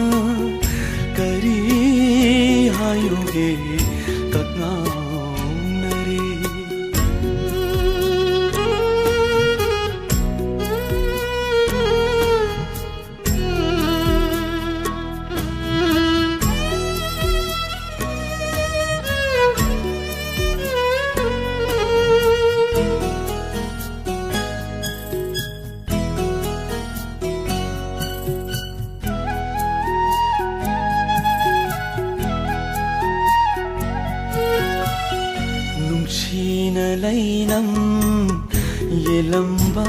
ꯀꯔꯤ ꯍꯥꯏꯔꯨꯒꯦ ꯀꯛꯉꯥꯎꯅꯔꯦ꯫ ꯅꯨꯡꯁꯤꯅ ꯂꯩꯅꯝ ꯌꯦꯂꯝꯕ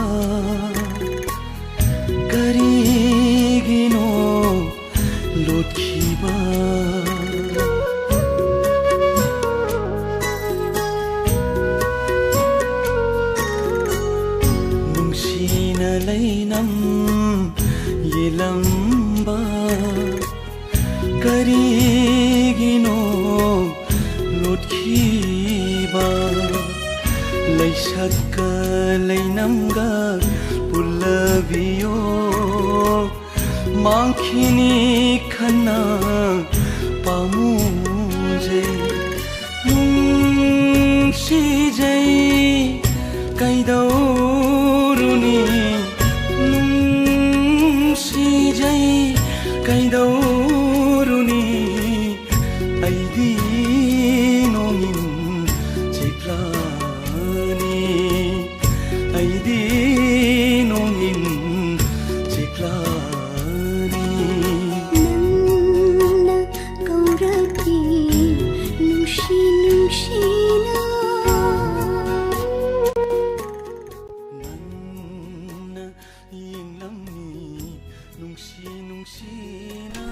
ꯀꯔꯤꯒꯤꯅꯣ ꯂꯣꯠꯈꯤꯕ? ꯅꯨꯡꯁꯤꯅ ꯂꯩꯅꯝ ꯌꯦꯂꯝꯕ ꯀꯔꯤꯒꯤꯅꯣ ꯂꯣꯠꯈꯤꯕ? ꯂꯩꯁꯛꯀ ꯂꯩꯅꯝꯒ ꯄꯨꯜꯂꯕꯤꯌꯣ, ꯃꯥꯡꯈꯤꯅꯤ ꯈꯟꯅ ꯄꯥꯝꯃꯨꯖꯩ꯫ ꯅꯨꯡꯁꯤꯖꯩ ꯀꯩꯗꯧꯔꯨꯅꯤ, ꯅꯨꯡꯁꯤꯖꯩ ꯀꯩꯗꯧꯔꯨꯅꯤ, ꯑꯩꯗꯤ ꯅꯣꯡꯏꯟ ꯆꯤꯛꯂꯥꯅꯤ, ꯑꯩꯗꯤ ꯅꯣꯡꯏꯟ ꯆꯤꯛꯂꯥꯅꯤ꯫ ꯅꯪꯅ ꯀꯧꯔꯛꯏ ꯅꯨꯡꯁꯤ ꯅꯨꯡꯁꯤꯅ꯫ ꯅꯪꯅ ꯌꯦꯡꯂꯝꯃꯤ ꯅꯨꯡꯁꯤ ꯅꯨꯡꯁꯤꯅ꯫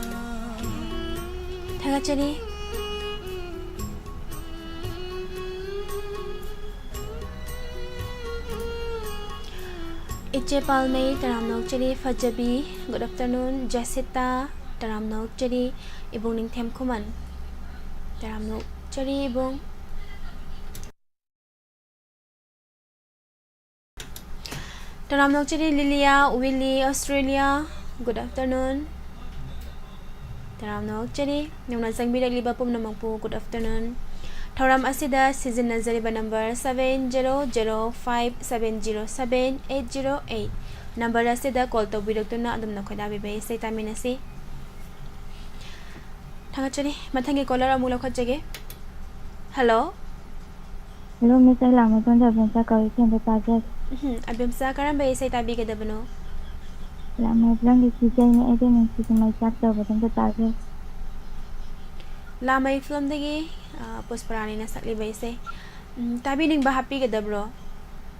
ꯊꯥꯒꯠꯆꯔꯤ꯫ ꯏꯆꯦ ꯄꯥꯜꯃꯩ, ꯇꯔꯥꯝꯅ ꯑꯣꯛꯆꯔꯤ꯫ ꯐꯖꯕꯤ, good afternoon꯫ ꯖꯦꯁꯤꯇꯥ, ꯇꯔꯥꯝꯅ ꯑꯣꯛꯆꯔꯤ꯫ ꯏꯕꯨꯡ ꯅꯤꯡꯊꯦꯝ ꯈꯨꯃꯟ, ꯇꯔꯥꯝꯅ ꯑꯣꯛꯆꯔꯤ ꯏꯕꯨꯡ꯫ ꯇꯔꯥꯝꯅ ꯑꯣꯛꯆꯔꯤ ꯂꯤꯂꯤꯌꯥ, ꯋꯤꯂꯤ, ꯑꯣꯁꯇ꯭ꯔꯦꯂꯤꯌꯥ, Good afternoon. ꯇꯔꯥꯝꯅ ꯑꯣꯛꯆꯔꯤ꯫ ꯅꯧꯅ ꯆꯪꯕꯤꯔꯛꯂꯤꯕ ꯄꯨꯝꯅꯃꯛꯄꯨ good afternoon꯫ ꯊꯧꯔꯝ ꯑꯁꯤꯗ ꯁꯤꯖꯤꯟꯅꯖꯔꯤꯕ number seven zero zero five seven zero seven eight zero eight꯫ Number ꯑꯁꯤꯗ call ꯇꯧꯕꯤꯔꯛꯇꯨꯅ ꯑꯗꯨꯝꯅ ꯈꯣꯏꯗꯥꯕꯤꯕ ꯏꯁꯩ ꯇꯥꯃꯤꯟꯅꯁꯤ꯫ ꯊꯥꯒꯠꯆꯔꯤ꯫ ꯃꯊꯪꯒꯤ caller ꯑꯃꯨꯛ ꯂꯧꯈꯠꯆꯒꯦ꯫ Hello꯫ Hello, Miss, ꯑꯩ ꯂꯥꯡꯃꯩꯗꯣꯟꯗ ꯑꯕꯦꯝꯆꯥ ꯀꯧꯏ, ꯏꯁꯩ ꯑꯝꯇ ꯇꯥꯖꯒꯦ꯫ ꯎꯝ, ꯑꯕꯦꯝꯆꯥ, ꯀꯔꯝꯕ ꯏꯁꯩ ꯇꯥꯕꯤꯒꯗꯕꯅꯣ? ꯂꯥꯡꯃꯩ ꯐꯤꯂꯝꯒꯤ ꯁꯤꯖꯩꯅꯦ ꯑꯩꯗꯤ ꯅꯨꯡꯁꯤꯠꯀꯤ ꯃꯩꯆꯥꯛ ꯇꯧꯕꯗꯣ ꯑꯝꯇ ꯇꯥꯖꯒꯦ꯫ ꯂꯥꯡꯃꯩ ꯐꯤꯂꯝꯗꯒꯤ, ꯑ, ꯄꯨꯁꯄꯔꯥꯅꯤꯅ ꯁꯛꯂꯤꯕ ꯏꯁꯩ꯫ ꯎꯝ, ꯇꯥꯕꯤꯅꯤꯡꯕ ꯍꯥꯞꯄꯤꯒꯗꯕ꯭ꯔꯣ?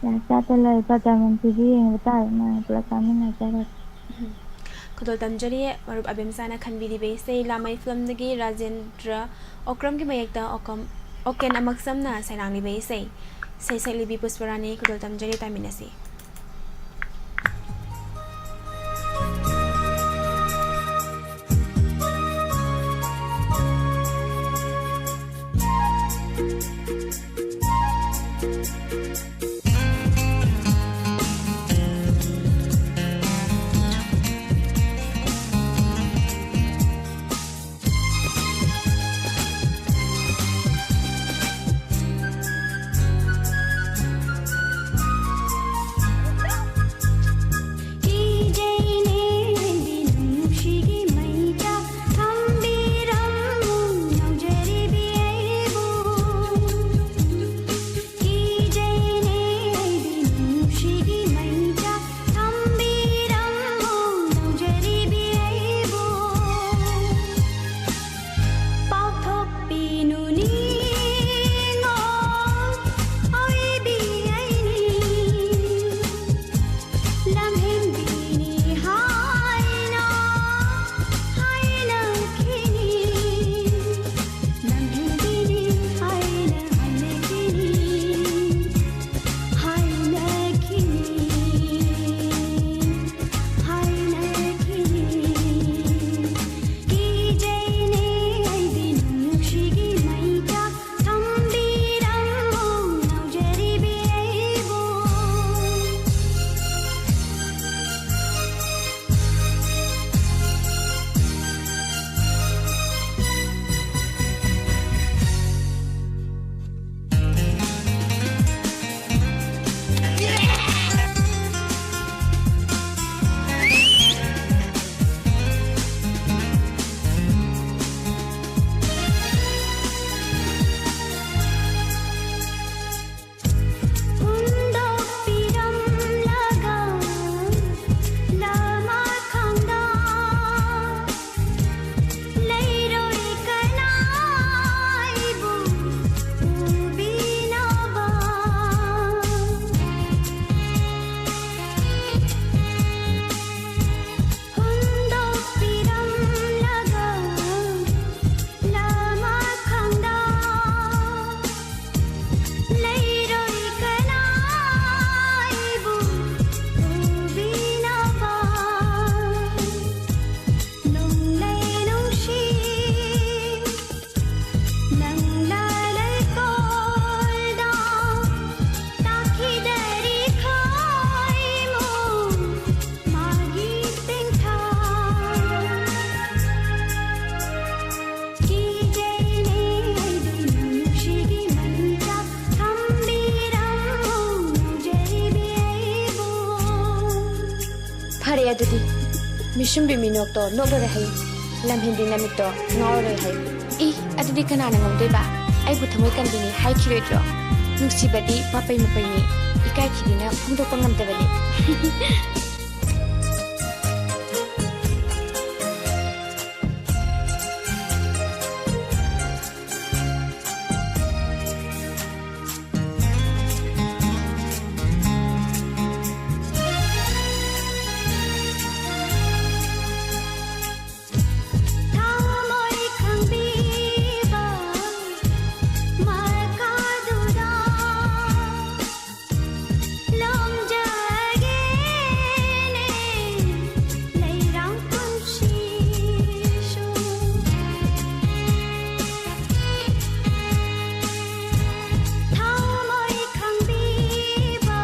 ꯌꯥꯏ, ꯆꯥꯛꯇ ꯂꯩꯕ ꯗꯥꯏꯃꯟ ꯇꯤ ꯚꯤ ꯌꯦꯡꯕ ꯇꯥꯔꯦ, ꯃꯌꯥꯝ ꯄꯨꯂꯞ ꯇꯥꯃꯤꯟꯅꯖꯔꯒꯦ꯫ ꯎꯝ, ꯈꯨꯗꯣꯜ ꯇꯝꯖꯔꯤ ꯃꯔꯨꯞ ꯑꯕꯦꯝꯆꯥꯅ ꯈꯟꯕꯤꯔꯤꯕ ꯏꯁꯩ ꯂꯥꯡꯃꯩ ꯐꯤꯂꯝꯗꯒꯤ ꯔꯥꯖꯦꯟꯗ꯭ꯔ ꯑꯣꯀ꯭ꯔꯝꯒꯤ ꯃꯌꯦꯛꯇ ꯑꯣꯀꯝ-, ꯑꯣꯀꯦꯟ ꯑꯃꯛꯁꯝꯅ ꯁꯩꯂꯥꯡꯂꯤꯕ ꯏꯁꯩ꯫ ꯏꯁꯩ ꯁꯛꯂꯤꯕꯤ ꯄꯨꯁꯄꯔꯥꯅꯤ, ꯈꯨꯗꯣꯜ ꯇꯝꯖꯔꯤ, ꯇꯥꯃꯤꯟꯅꯁꯤ꯫ ꯃꯤꯁꯨꯝꯕꯤ ꯃꯤꯅꯣꯛꯇꯣ ꯅꯣꯛꯂꯔꯣꯏ ꯍꯥꯏ, ꯂꯝꯍꯦꯟꯕꯤ ꯅꯃꯤꯠꯇꯣ ꯉꯥꯎꯔꯔꯣꯏ ꯍꯥꯏ꯫ ꯏ, ꯑꯗꯨꯗꯤ ꯀꯅꯥꯅ ꯉꯝꯗꯣꯏꯕ? ꯑꯩꯕꯨ ꯊꯃꯣꯏ ꯀꯟꯕꯤꯅꯤ ꯍꯥꯏꯈꯤꯔꯣꯏꯗ꯭ꯔꯣ? ꯅꯨꯡꯁꯤꯕꯗꯤ ꯃꯄꯩ ꯃꯄꯩꯅꯤ, ꯏꯀꯥꯏ ꯊꯤꯕꯤꯅ ꯐꯣꯡꯗꯣꯛꯄ ꯉꯝꯗꯕꯅꯤ꯫ ꯊꯃꯣꯏ ꯈꯪꯕꯤꯕ ꯃꯥꯏꯀꯥꯗꯨꯗ ꯂꯣꯝꯖꯒꯦꯅꯦ ꯂꯩꯔꯥꯡ ꯄꯨꯟꯁꯤꯁꯨ꯫ ꯊꯃꯣꯏ ꯈꯪꯕꯤꯕ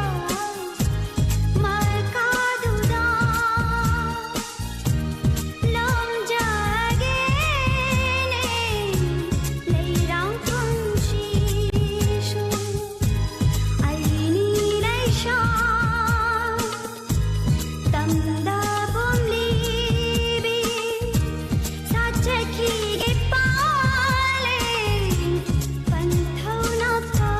ꯃꯥꯏꯀꯥꯗꯨꯗ ꯂꯣꯝꯖꯒꯦꯅꯦ ꯂꯩꯔꯥꯡ ꯄꯨꯟꯁꯤꯁꯨ꯫ ꯑꯩꯅꯤ ꯂꯩꯁꯥ ꯇꯝꯗ ꯄꯣꯝꯂꯤꯕꯤ ꯁꯥꯠꯆꯈꯤꯒꯦ ꯄꯥꯂꯦꯟ ꯄꯟꯊꯧꯅ ꯐꯥ꯫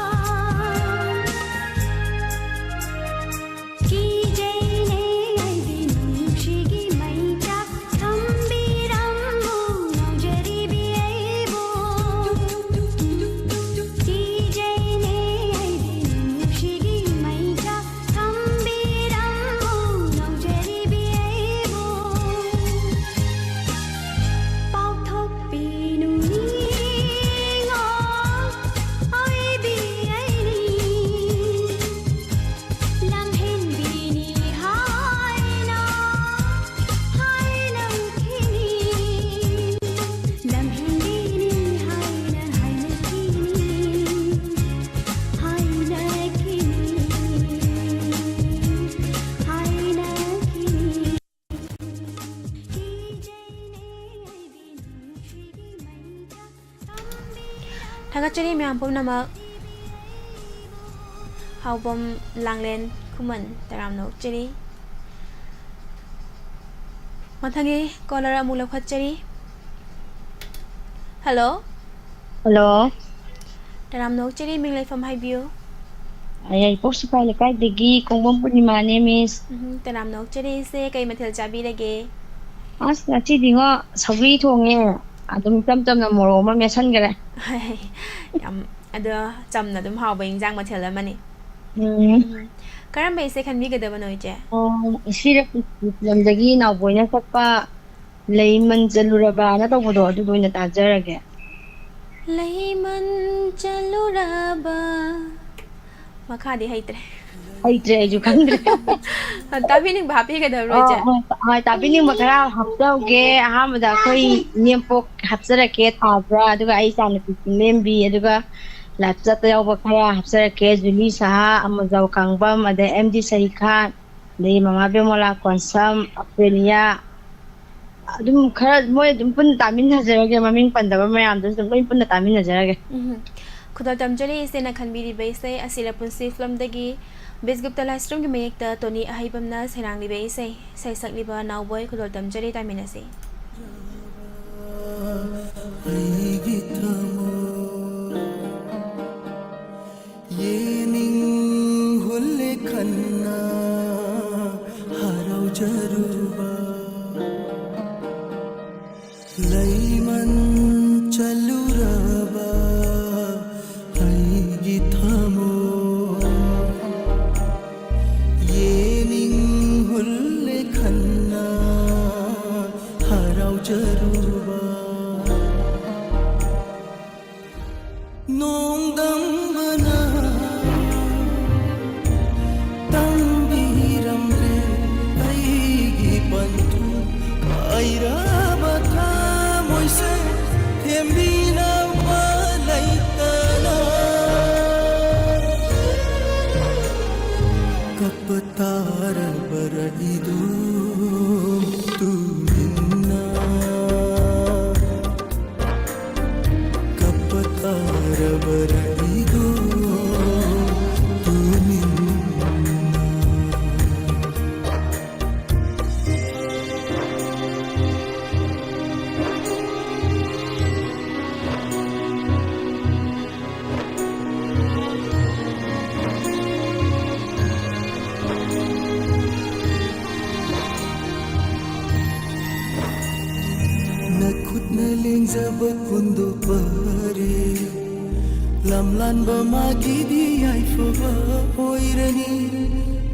ꯀꯤꯖꯩꯅꯦ ꯑꯩꯗꯤ ꯅꯨꯡꯁꯤꯒꯤ ꯃꯩꯆꯥꯛ ꯊꯝꯕꯤꯔꯝꯃꯨ ꯉꯥꯎꯖꯔꯤꯕꯤ ꯑꯩꯕꯨ꯫ ꯀꯤꯖꯩꯅꯦ ꯑꯩꯗꯤ ꯅꯨꯡꯁꯤꯒꯤ ꯃꯩꯆꯥꯛ ꯊꯝꯕꯤꯔꯝꯃꯨ ꯉꯥꯎꯖꯔꯤꯕꯤ ꯑꯩꯕꯨ꯫ ꯄꯥꯎꯊꯣꯛꯄꯤꯅꯨ ꯅꯤꯡꯉꯣ ꯑꯣꯏꯕꯤ ꯑꯩꯅꯤ꯫ ꯂꯝꯍꯦꯟꯕꯤꯅꯤ ꯍꯥꯏꯅ ꯍꯥꯏꯅꯈꯤꯅꯤ꯫ ꯂꯝꯍꯦꯟꯕꯤꯅꯤ ꯍꯥꯏꯅ ꯍꯥꯏꯅꯈꯤꯅꯤ꯫ ꯍꯥꯏꯅꯈꯤꯅꯤ꯫ ꯍꯥꯏꯅꯈꯤꯅꯤ꯫ ꯊꯥꯒꯠꯆꯔꯤ ꯃꯌꯥꯝ ꯄꯨꯝꯅꯃꯛ꯫ ꯍꯥꯎꯕꯝ ꯂꯥꯡꯂꯦꯟ ꯈꯨꯃꯟ ꯇꯔꯥꯝꯅ ꯑꯣꯛꯆꯔꯤ꯫ ꯃꯊꯪꯒꯤ ꯀꯣꯂꯔ ꯑꯃꯨꯛ ꯂꯧꯈꯠꯆꯔꯤ꯫ ꯍꯜꯂꯣ꯫ ꯍꯜꯂꯣ꯫ ꯇꯔꯥꯝꯅ ꯑꯣꯛꯆꯔꯤ, ꯃꯤꯡ ꯂꯩꯐꯝ ꯍꯥꯏꯕꯤꯌꯨ꯫ ꯑꯩ ꯌꯥꯏꯔꯤꯄꯣꯛ ꯁꯤꯐꯥꯏ ꯂꯩꯀꯥꯏꯗꯒꯤ ꯀꯣꯡꯕꯝ ꯄꯨꯔꯅꯤꯃꯥꯅꯦ, ꯃꯤꯁ꯫ ꯎꯝ, ꯇꯔꯥꯝꯅ ꯑꯣꯛꯆꯔꯤ ꯏꯆꯦ, ꯀꯩ ꯃꯊꯦꯜ ꯆꯥꯕꯤꯔꯒꯦ? ꯑꯁ, ꯉꯁꯤꯗꯤꯉꯣ, ꯁꯧꯒ꯭ꯔꯤ ꯊꯣꯡꯉꯦ꯫ ꯑꯗꯨꯝ ꯏꯆꯝ ꯆꯝꯅ ꯃꯣꯔꯣꯛ ꯑꯃ ꯃꯦꯠꯁꯟꯈꯔꯦ꯫ ꯌꯥꯝ, ꯑꯗꯣ ꯆꯝꯅ ꯑꯗꯨꯝ ꯍꯥꯎꯕ ꯏꯟꯖꯥꯡ ꯃꯊꯦꯜ ꯑꯃꯅꯤ꯫ ꯎꯝ꯫ ꯎꯝ, ꯀꯔꯝꯕ ꯏꯆꯦ ꯈꯟꯕꯤꯒꯗꯕꯅꯣ ꯏꯆꯦ? ꯑꯣ, ꯁꯤꯔ ꯐꯤꯂꯝꯗꯒꯤ ꯅꯥꯎꯕꯣꯏꯅ ꯁꯛꯄ ꯂꯩꯃꯟ ꯆꯜꯂꯨꯔꯕꯅ ꯇꯧꯕꯗꯣ, ꯑꯗꯨꯗꯣ ꯑꯣꯏꯅ ꯇꯥꯖꯔꯒꯦ꯫ ꯂꯩꯃꯟ ꯆꯜꯂꯨꯔꯕ꯫ ꯃꯈꯥꯗꯤ ꯍꯩꯇ꯭ꯔꯦ꯫ ꯍꯩꯇ꯭ꯔꯦ, ꯑꯩꯁꯨ ꯈꯪꯗ꯭ꯔꯦ꯫ ꯇꯥꯕꯤꯅꯤꯡꯕ ꯍꯥꯞꯄꯤꯒꯗꯕ꯭ꯔꯣ ꯑꯣ, ꯏꯆꯦ? ꯍꯣꯏ, ꯍꯣꯏ, ꯇꯥꯕꯤꯅꯤꯡꯕ ꯈꯔ ꯍꯥꯞꯆꯍꯧꯒꯦ꯫ ꯑꯍꯥꯟꯕꯗ ꯑꯩꯈꯣꯏ ꯏꯅꯦꯝꯄꯣꯛ ꯍꯥꯞꯆꯔꯛꯀꯦ, ꯊꯥꯕ꯭ꯔꯥ, ꯑꯗꯨꯒ ꯑꯩ ꯏꯆꯥꯅꯨꯄꯤ ꯆꯤꯡꯂꯦꯝꯕꯤ, ꯑꯗꯨꯒ ꯂꯥꯏꯞ ꯆꯠꯇ ꯌꯥꯎꯕ ꯈꯔ ꯍꯥꯞꯆꯔꯛꯀꯦ꯫ ꯖꯨꯂꯤ ꯁꯍꯥ, ꯑꯃꯨꯖꯥꯎ ꯀꯥꯡꯕꯝ, ꯑꯗꯩ ꯑꯦꯝ ꯗꯤ ꯁꯍꯤꯈꯥꯟ, ꯑꯗꯩ ꯃꯃꯥ ꯕꯦꯃꯣꯂꯥ ꯀꯣꯟꯁꯝ, ꯑꯄ꯭ꯔꯦꯂꯤꯌꯥ, ꯑꯗꯨꯝ ꯈꯔ ꯃꯣꯏ ꯑꯗꯨꯝ ꯄꯨꯟꯅ ꯇꯥꯃꯤꯟꯅꯖꯔꯒꯦ, ꯃꯃꯤꯡ ꯄꯟꯗꯕ ꯃꯌꯥꯝꯗꯨꯁꯨ ꯑꯗꯨꯝ ꯂꯣꯏ ꯄꯨꯟꯅ ꯇꯥꯃꯤꯟꯅꯖꯔꯒꯦ꯫ ꯎꯝ꯫ ꯈꯨꯗꯣꯜ ꯇꯝꯖꯔꯤ ꯏꯆꯦꯅ ꯈꯟꯕꯤꯔꯤꯕ ꯏꯁꯩ ꯑꯁꯤꯔ ꯄꯨꯟꯁꯤ ꯐꯤꯂꯝꯗꯒꯤ ꯕꯤꯁꯒꯨꯞꯇ ꯂꯥꯏꯁ꯭ꯔꯝꯒꯤ ꯃꯌꯦꯛꯇ ꯇꯣꯅꯤ ꯑꯍꯩꯕꯝꯅ ꯁꯩꯔꯥꯡꯂꯤꯕ ꯏꯁꯩ, ꯏꯁꯩ ꯁꯛꯂꯤꯕ ꯅꯥꯎꯕꯣꯏ꯫ ꯈꯨꯗꯣꯜ ꯇꯝꯖꯔꯤ, ꯇꯥꯃꯤꯟꯅꯁꯤ꯫ ꯑꯩꯒꯤ ꯊꯃꯣꯏ ꯌꯦꯅꯤꯡ ꯍꯨꯜꯂꯦ ꯈꯟꯅ ꯍꯔꯥꯎꯖꯔꯨꯕ ꯂꯩꯃꯟ ꯆꯜꯂꯨꯔꯕ ꯑꯩꯒꯤ ꯊꯃꯣꯏ ꯌꯦꯅꯤꯡ ꯍꯨꯜꯂꯦ ꯈꯟꯅ ꯍꯔꯥꯎꯖꯔꯨꯕ ꯅꯣꯡꯗꯝꯕꯅ ꯇꯝꯕꯤꯔꯝꯂꯦ ꯑꯩꯒꯤ ꯄꯟꯊꯨꯡ ꯀꯥꯏꯔꯕ ꯊꯃꯣꯏꯁꯦ ꯊꯦꯝꯕꯤꯅꯕ ꯂꯩꯇꯅ ꯀꯞꯄ ꯇꯥꯔꯕꯔ ꯏꯗꯨ ꯇꯨꯃꯤꯟꯅ ꯀꯞꯄ ꯇꯥꯔꯕꯔ ꯏꯗꯨ ꯇꯨꯃꯤꯟꯅ ꯈꯨꯠꯅ ꯂꯦꯡꯖꯕ ꯀꯨꯟꯗꯣ ꯐꯔꯦ꯫ ꯂꯝꯂꯥꯟꯕ ꯃꯥꯒꯤꯗꯤ ꯌꯥꯏꯐꯕ ꯑꯣꯏꯔꯅꯤ,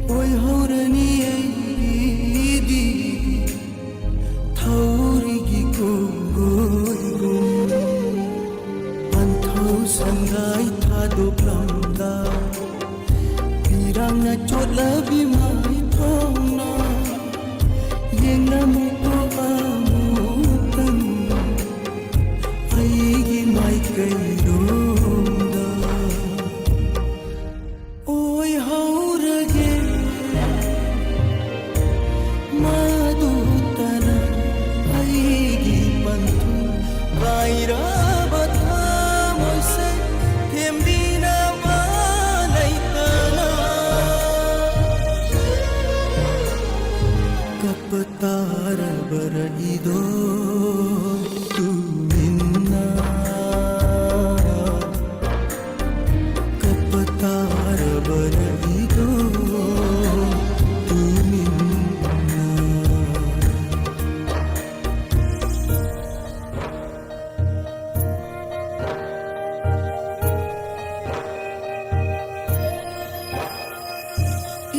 ꯑꯣꯏꯍꯧꯔꯅꯤ ꯑꯩꯒꯤꯗꯤ ꯊꯧꯔꯤꯒꯤ ꯀꯣꯡꯒꯣꯏꯒꯨꯝ꯫ ꯄꯟꯊꯧ ꯁꯪꯒꯥꯏ ꯊꯥꯗꯣꯛꯂꯝꯗꯥꯏ, ꯄꯤꯔꯥꯡꯅ ꯆꯣꯠꯂꯕꯤ ꯃꯥꯏꯊꯣꯡꯅ ꯌꯦꯡꯂꯝꯃꯨꯀꯣ ꯑꯃꯨꯛꯇꯪ ꯑꯩꯒꯤ ꯃꯥꯏꯀꯩꯔꯣꯝꯗ꯫ ꯑꯣꯏꯍꯧꯔꯒꯦ ꯃꯗꯨꯇꯅ ꯑꯩꯒꯤ ꯄꯟꯊꯨꯡ꯫ ꯀꯥꯏꯔꯕ ꯊꯃꯣꯏꯁꯦ ꯊꯦꯝꯕꯤꯅꯕ ꯂꯩꯇꯅ ꯀꯞꯄ ꯇꯥꯔꯕꯔ ꯏꯗꯣ ꯇꯨꯃꯤꯟꯅ? ꯀꯞꯄ ꯇꯥꯔꯕꯔ ꯏꯗꯣ ꯇꯨꯃꯤꯟꯅ?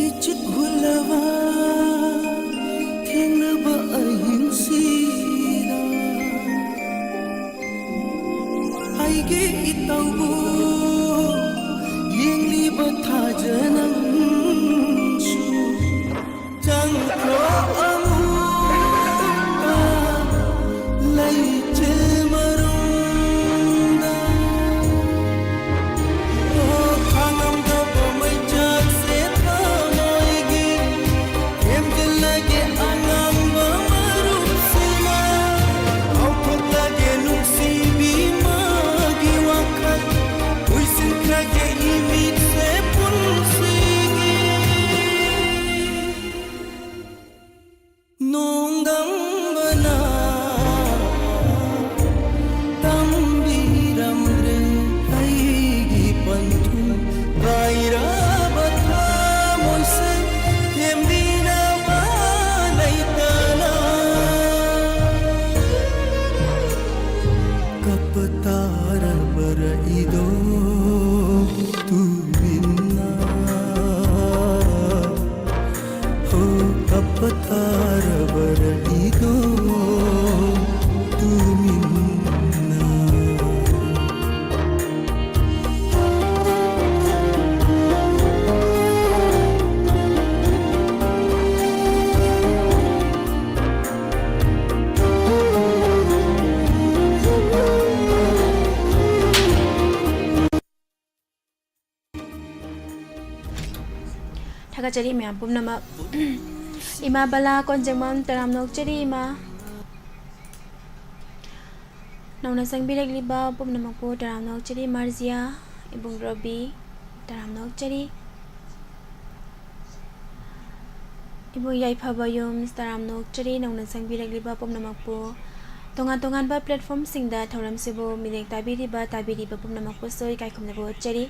ꯏꯆꯤꯛ ꯍꯨꯜꯂꯕ ꯊꯦꯡꯂꯕ ꯑꯍꯤꯡꯁꯤꯗ ꯑꯩꯒꯤ ꯏꯇꯧꯕꯨ ꯌꯦꯡꯂꯤꯕ ꯊꯥꯖꯅꯪꯁꯨ ꯆꯪꯈ꯭ꯔꯣ ꯑꯃꯨꯛꯇ ꯂꯩꯆꯤꯜ ꯃꯔꯨꯝꯗ꯫ ꯑꯣ, ꯈꯥꯡꯉꯝꯗꯕ ꯃꯩꯆꯥꯛꯁꯦ ꯊꯃꯣꯏꯒꯤ ꯊꯦꯝꯖꯤꯜꯂꯒꯦ ꯑꯉꯥꯡꯕ ꯃꯔꯨꯞꯁꯤꯅ꯫ ꯂꯥꯎꯊꯣꯛꯂꯒꯦ ꯅꯨꯡꯁꯤꯕꯤ ꯃꯥꯒꯤ ꯋꯥꯈꯜ ꯊꯥꯒꯠꯆꯔꯤ ꯃꯌꯥꯝ ꯄꯨꯝꯅꯃꯛ꯫ ꯏꯃꯥ ꯕꯂꯥ ꯀꯣꯟꯖꯦꯡꯕꯝ, ꯇꯔꯥꯝꯅ ꯑꯣꯛꯆꯔꯤ ꯏꯃꯥ꯫ ꯅꯧꯅ ꯆꯪꯕꯤꯔꯛꯂꯤꯕ ꯄꯨꯝꯅꯃꯛꯄꯨ ꯇꯔꯥꯝꯅ ꯑꯣꯛꯆꯔꯤ꯫ ꯃꯥꯔꯖꯤꯌꯥ, ꯏꯕꯨꯡ ꯔꯣꯕꯤ, ꯇꯔꯥꯝꯅ ꯑꯣꯛꯆꯔꯤ꯫ ꯏꯕꯨꯡ ꯌꯥꯏꯐꯕ ꯌꯨꯝ, ꯇꯔꯥꯝꯅ ꯑꯣꯛꯆꯔꯤ꯫ ꯅꯧꯅ ꯆꯪꯕꯤꯔꯛꯂꯤꯕ ꯄꯨꯝꯅꯃꯛꯄꯨ, ꯇꯣꯉꯥꯟ ꯇꯣꯉꯥꯟꯕ platformꯁꯤꯡꯗ ꯊꯧꯔꯝꯁꯤꯕꯨ ꯃꯤꯠꯌꯦꯡ ꯇꯥꯕꯤꯔꯤꯕ, ꯇꯥꯕꯤꯔꯤꯕ ꯄꯨꯝꯅꯃꯛꯄꯨꯁꯨ ꯏꯀꯥꯏ ꯈꯨꯝꯅꯕ ꯎꯠꯆꯔꯤ꯫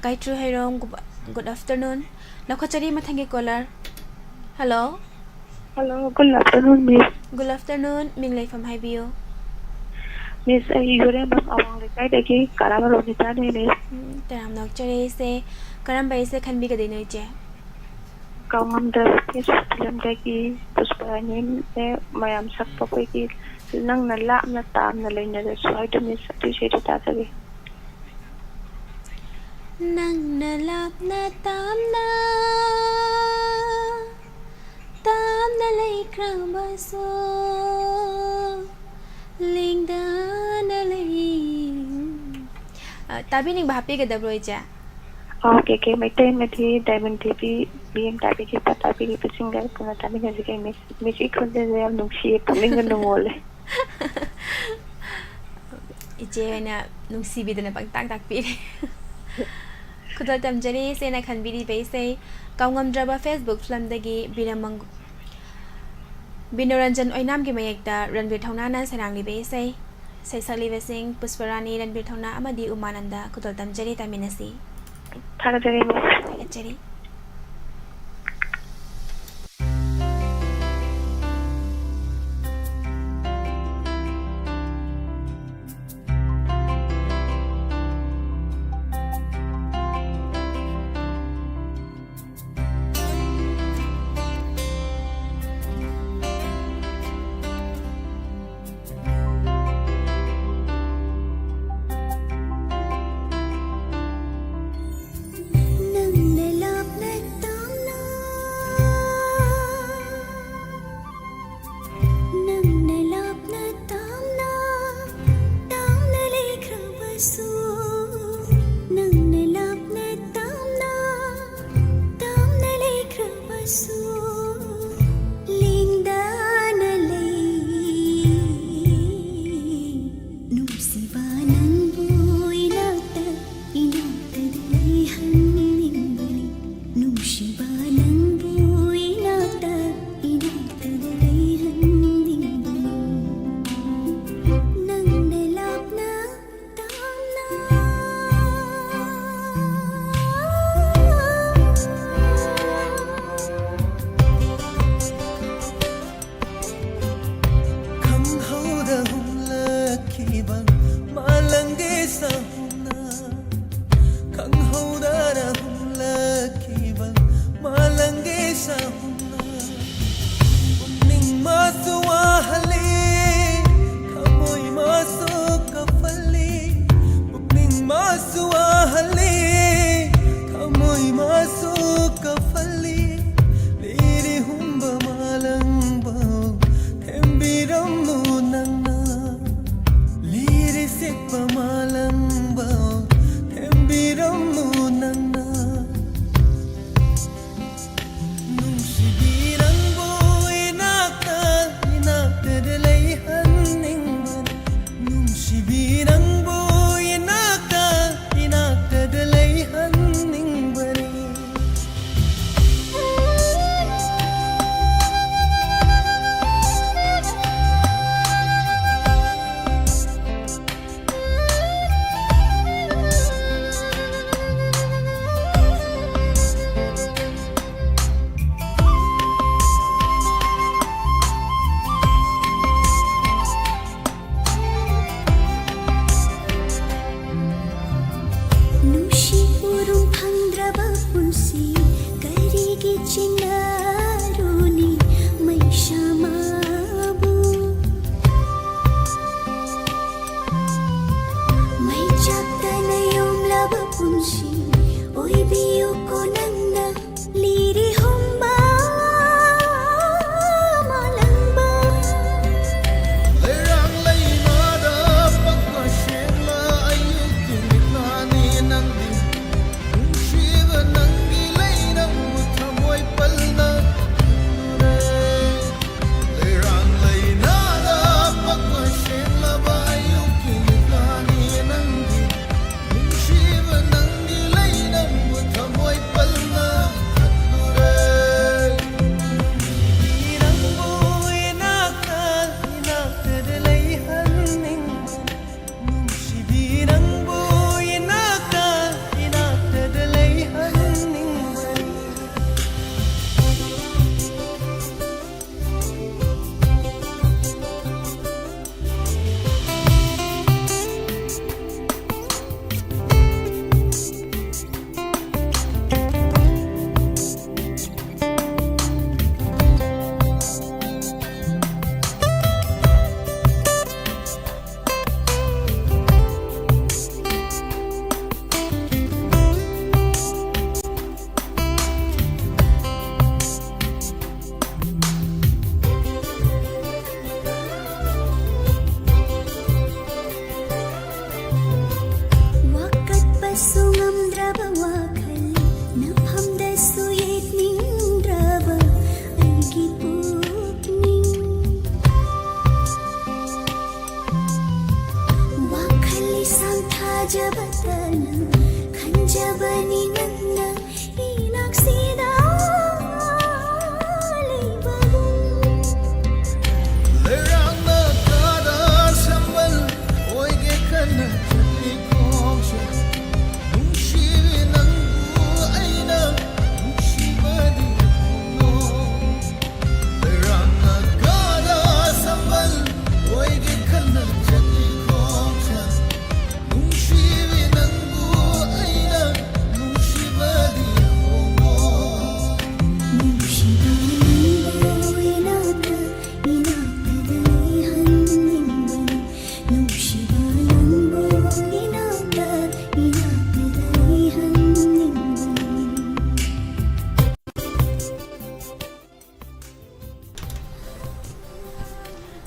ꯒꯥꯌꯇ꯭ꯔꯤ ꯍꯩꯔꯣꯝ, good, good afternoon꯫ ꯂꯧꯈꯠꯆꯔꯤ ꯃꯊꯪꯒꯤ caller꯫ Hello꯫ Hello, good afternoon, Miss꯫ Good afternoon, ꯃꯤꯡ ꯂꯩꯐꯝ ꯍꯥꯏꯕꯤꯌꯨ꯫ Miss, ꯑꯩ ꯌꯨꯔꯦꯝꯕꯝ ꯑꯋꯥꯡ ꯂꯩꯀꯥꯏꯗꯒꯤ ꯀꯔꯥꯃ ꯔꯣꯅꯤꯇꯥꯅꯦ, Miss꯫ ꯎꯝ, ꯇꯔꯥꯝꯅ ꯑꯣꯛꯆꯔꯤ ꯏꯆꯦ꯫ ꯀꯔꯝꯕ ꯏꯆꯦ ꯈꯟꯕꯤꯒꯗꯣꯏꯅꯣ ꯏꯆꯦ? ꯀꯥꯎꯉꯝꯗ꯭ꯔꯕ ꯐꯦꯁꯕꯨꯛ ꯐꯤꯂꯝꯗꯒꯤ ꯄꯨꯁꯄꯔꯥꯅꯤꯅꯦ ꯃꯌꯥꯝ ꯁꯛꯄ ꯑꯩꯈꯣꯏꯒꯤ ꯅꯪꯅ ꯂꯥꯞꯅ ꯇꯥꯝꯅ ꯂꯩꯅꯔꯁꯨ ꯍꯥꯏꯗꯣ, Miss, ꯑꯗꯨ ꯏꯁꯩꯗꯣ ꯇꯥꯖꯒꯦ꯫ ꯅꯪꯅ ꯂꯥꯞꯅ ꯇꯥꯝꯅ, ꯇꯥꯝꯅ ꯂꯩꯈ꯭ꯔꯕꯁꯨ, ꯂꯦꯡꯗꯅ ꯂꯩ꯫ ꯑ, ꯇꯥꯕꯤꯅꯤꯡꯕ ꯍꯥꯞꯄꯤꯒꯗꯕ꯭ꯔꯣ, ꯏꯆꯦ? ꯑꯣ, ꯀꯦ ꯀꯦ ꯃꯩꯇꯩ ꯑꯃꯗꯤ ꯗꯥꯏꯃꯟ ꯇꯤ ꯚꯤ ꯃꯤꯠꯌꯦꯡ ꯇꯥꯕꯤꯔꯤꯕ, ꯇꯥꯕꯤꯔꯤꯕꯁꯤꯡꯒ ꯄꯨꯟꯅ ꯇꯥꯃꯤꯟꯅꯖꯒꯦ, Miss꯫ Miss, ꯏ ꯈꯣꯟꯖꯦꯜꯁꯦ ꯌꯥꯝ ꯅꯨꯡꯁꯤꯌꯦ, ꯄꯨꯛꯅꯤꯡꯒ ꯅꯨꯡꯉꯣꯜꯂꯦ꯫ ꯏꯆꯦ ꯍꯣꯏꯅ ꯅꯨꯡꯁꯤꯕꯤꯗꯅ ꯄꯪꯇꯥꯛ ꯇꯥꯛꯄꯤꯔꯦ꯫ ꯈꯨꯗꯣꯜ ꯇꯝꯖꯔꯤ ꯏꯆꯦꯅ ꯈꯟꯕꯤꯔꯤꯕ ꯏꯁꯩ ꯀꯥꯎꯉꯝꯗ꯭ꯔꯕ ꯐꯦꯁꯕꯨꯛ ꯐꯤꯂꯝꯗꯒꯤ ꯕꯤꯔꯃꯪ-, ꯕꯤꯅꯣꯔꯟꯖꯟ ꯑꯣꯏꯅꯥꯝꯒꯤ ꯃꯌꯦꯛꯇ ꯔꯟꯕꯤꯔ ꯊꯧꯅꯥꯅ ꯁꯩꯔꯥꯡꯂꯤꯕ ꯏꯁꯩ꯫ ꯏꯁꯩ ꯁꯛꯂꯤꯕꯁꯤꯡ ꯄꯨꯁꯄꯔꯥꯅꯤ, ꯔꯟꯕꯤꯔ ꯊꯧꯅꯥ ꯑꯃꯗꯤ ꯎꯃꯥꯅꯟꯗ꯫ ꯈꯨꯗꯣꯜ ꯇꯝꯖꯔꯤ, ꯇꯥꯃꯤꯟꯅꯁꯤ꯫ ꯊꯥꯒꯠꯆꯔꯤ, Miss꯫ ꯊꯥꯒꯠꯆꯔꯤ꯫